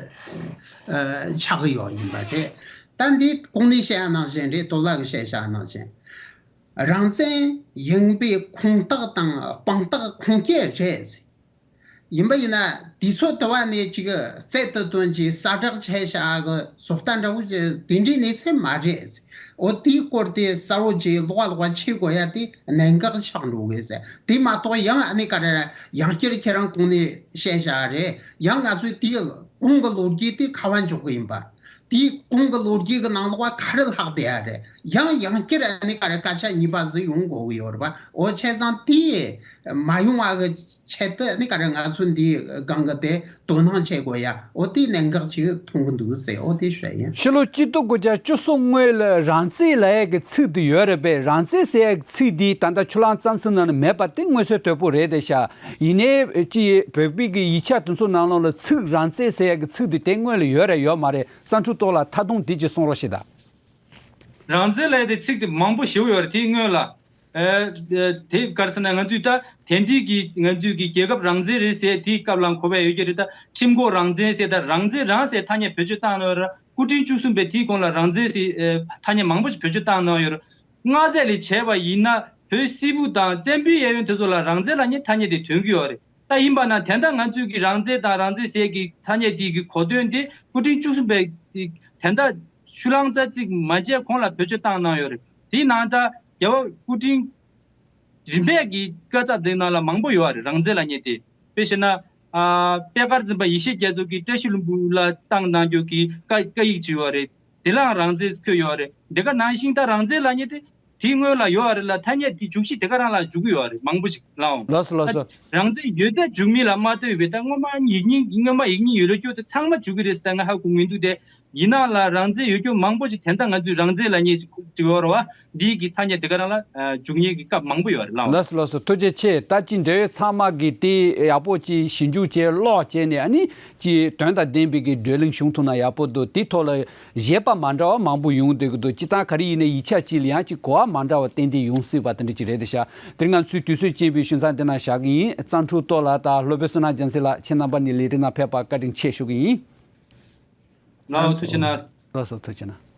ཨ་ཆགས་ཀྱི་ཡོད་ཡིན་པ་རེད། ད་འདི་གོང་ནས་བཤད་ཡ་ནང་བཞིན་རེད། དོ་ལག་གི་བཤད་བྱ་ནང་བཞིན། རང་བཙན་ཡིན་པའི་ཁུངས་དག་དང་དཔང་རྟགས་ཁུངས་སྐྱེལ་རེད། ཡིན་པ་ཡིན་ན་དུས་ཚོད་དུ་བ་ནས་ཅིག་རྩལ་དུ་བཏོན་གྱིས་གསལ་བསྒྲགས་བྱས་བྱ་གི་བཟོ་ལྟ་འདྲ་བོ་དེ་འདྲའི་གནས་ཚད་མ་རེད། འོ་དེའི་སྐོར་དེ་གསལ་བོ་ཅིག་ལོགས་ལོགས་ཆེ་དགོས་ཡ་དེ་གནད་འགག་ཆགས་འགྲོ་གི་ཟེར། དེ་མ་གཏོགས་ཡང་ཨ་ནི་ག་རེ་ཡང་བསྐྱར་ཁྱེད་རང་གོང་ནས་བཤད་བྱ་རེད། ཡང་ང་ཚོས་དེའི་གོང་གི་ལོ་རྒྱུས་དེ་ཁ་བ་འཇོག་གི་ཡིན་པ། དེའི་གོང་གི་ལོ་རྒྱུས་ཀྱི་ནང་ལོགས་ག་རེ་ལྷག་བསྡད་ཡ་རེད། ཡང་ཡང་བསྐྱར་ཨ་ནི་ག་རེ་སྐད་ཆ་གཉིས་པ་ཟིག་ཡོང་དགོས་གི་ཡོད་རེད་པ། འོ་བྱས་ཙང་དེ་མ་ཡོང་བ་གི་ཆེད་དུ་ཨ་ནི་ག་རེ་ང་ཚོ་འདིའི་སྒང་གི་དེ་དོ་སྣང་བྱེད་དགོས་ཡ། འོ་དེ་གནད་འགག་ཅིག་མཐོང་གི་འདུག་ཟེར། འོ་དེ་ཞུ་ཡ་ཡིན། ཕྱི་ལོ་གཅིག་སྟོང་དགུ་བརྒྱ་བཅུ་གསུམ་སྔོན་ལ་རང་བཙན་ལབ་ཡ་གི་ཚིག་དེ་ཡོད་རེད་པས། རང་བཙན་ཟེར་ཡ་གི་ཚིག་དེ་ད་ལྟ་ཆུ་གླང་རྩ་ཚིག་ནང་ནས་མེད་པ་དེ་མངོན་གསལ་དོད་པོ་རེད་དེ་ཤག་ཡིན་ནའི་ཅི་བོད་པའི་གི་ཡིག་ཆ་དེ་ཚོ་ནང་ལོགས་ལ་ཚིག་རང་བཙན་ཟེར་ཡ་གི་ཚིག་དེ་དེ་སྔོན་ལ་ཡོད་རེད་ཡོད་མ་རེད། རྩ་འཁྲུག་ཐོག་ལ་མཐའ་སྡོམ་དེ་ཅིག་གསུང་རོགས་ཞེས་དང་། རང་བཙན་ལབ་ཡ་དེ་ཚིག་དེ་མང་པོ་ཞེ་པོ་ཡོད་རེད། དེའི་སྔོན་ལ། ཨ་དེ་ག་རེ་ཟེར་ན། ང་ཚོས་ད་དེང་དུས་ཀྱི་ང་ཚོས་ཀྱི་རྒྱལ་ཁབ་རང་བཙན་རེད་ཟེར་དེའི་སྐབས་ལ་གོ་བ་ཡོད་ཀྱི་རེད། ད་ཁྲིམས་ཁང་རང་བཙན་ཟེར། ད་རང་བཙན་རང་ཟེར་ཐ་སྙད་བེད་སྤྱོད་བཏང་གནང་ཡོད་རེད། སྐུ་ཕྲེང་བཅུ་གསུམ་པས་དེའི་གོང་ལ་རང་བཙན་ཟེར་ཨ་ཐ་སྙད་མང་པོ་ཞིག་བེད་སྤྱོད་བཏང་གནང་ཡོད་རེད། མངའ་མཛད་ལས་བྱས་པ་ཡིན་ན་བོད་སིལ་བུ་དང་བཙན་པོའི་གཡས་གཡོན་དེ་ཚོ་ལ་རང་བཙན་ལབ་མཁན་ཐ་སྙད་དེ་ཐོན་གྱི་ཡོད་རེད། ད་ཡིན་པ་ན་དེ་འདྲ་ང་ཚོས་ཀྱི་རང་བཙན་དང་རང་བཙན་ཟེར་གྱི་ཐ་སྙད་དེ་གི་གོ་དོན་དེ་སྐུ་ཕྲེང་བཅུ་གསུམ་པས་དེ་འདྲ་ཆུ་གླང་རྩ་ཚིག་མ་བྱས་གོང་ལ་བེད་སྤྱོད་བཏང་གནང་ཡོད་རེད། དེའི་ནང་ད་རྒྱལ་བ་སྐུ་ཕྲེང་རིམ་པས་ཀྱི་བཀའ་རྩ་དེ་ནང་ལ་མང་པོ་ཡོད་རེད། རང་བཙན་ལབ་མཁན་དེ། དཔེ་བཤད་ན། ཨ་པད་དཀར་འཛིན་པ་ཡེ་ཤེས་རྒྱ་མཚོ་གིས་བཀྲ་ཤིས་ལྷུན་པོ་ལ་བཏང་གནང་རྒྱུ་གི་བཀའ་བཀའ་ཡིག་ཅིག་ཡོད་རེད། དེ་ལའང་རང་བཙན་བཀོད་ཡོད་རེད། དེ་ག་ནང་བཞིན་ད་རང་བཙན་ལབ་མཁན་དེ་དེའི་སྔོན་ལ་ཡོད་རེད་ལ། ཐ་སྙད་དེ་འཇུག་གཞི་དེ་ག་རང་ལ་འཇུག་གི་ཡོད་རེད། མང་པོ་ཞིག་ལའང་། ལགས་སོ་ལགས་སོ། ད་རང་བཙན་ཡོད་ཚད་འཇུག་མིན་ལ་མ་ལྟོས་པའི་ད་སྔོན་མ་ཡིག་རྙིང་སྔོན་མ་ཡིག་རྙིང་ཡོད་ལ་སྐྱོ་དེ་ཚང་མ་འཇུག་གི་རེད་ཟེར་ད་ང་ཧ་གོ་མི་འདུག་སྟེ། ཡིན་ནའང་ལ་རང་བཙན་ཡོད་རྒྱུ་མང་པོ་ཞིག་དེ་འདྲ་ང་ཚོའི་རང་བཙན་ལབ་མཁན་ཞིག་ཅིག་ཡོད་རེད་བ། འདིའི་གི་ཐ་སྙད་དེ་ག་རང་ལ་འཇུག་མཁན་གྱི་སྐབས་མང་པོ་ཡོད་རེད་ལགས། ལགས་སོ་ལགས་སོ། ཐུགས་རྗེ་ཆེ། ད་ཅི་འབྲེལ་ཡོད་ཚང་མ་གིས་དེ་ཡག་པོ་ཅིག་ཞིབ་འཇུག་བྱས་ཀློག་བྱས་ནས་ཨ་ནི་ཅིག་དོན་དང་ལྡན་པའི་གི་བགྲོ་གླེང་བྱུང་ཐུབ་ན་ཡག་པོ་འདུག་དེ་ཐོག་ལ་བཞེད་པ་མ་འདྲ་བ་མང་པོ་ཡོང་བསྡད་ཀྱི་འདུག་སྤྱིར་བཏང་ག་རེ་ཡིན་ནའི་ཡིག་ཆ་གཅིག་ལ་ཡང་ཅིག་གོ་བ་མ་འདྲ་བ་ཏན་ཏན་ཡོང་སྲིད་པ་དེ་འདྲ་ཅིག་རེད་དེ་ཤག་དེ་རིང་ང་ཚོའི་དུས་ཚོད་ཅན་པའི་ཞུ་མཚམས་འདི་ན་བཞག་གི་ཡིན། གཙང་ཕྲུག་ཏོ་ལགས་དང་སློབ་དཔོན་བསོད་ནམས་རྒྱལ་མཚན་ལགས། ཁྱེད་རྣམ་པ་གཉིས་ལས་རིམ་ནང་ཕེབས་པར་བཀའ་དྲིན་ཆེ་ཞུ་གི་ཡིན། ལགས་སོ་ཐུགས་རྗེ་གནང་། ལགས་སོ་ཐུགས་རྗེ་གནང་།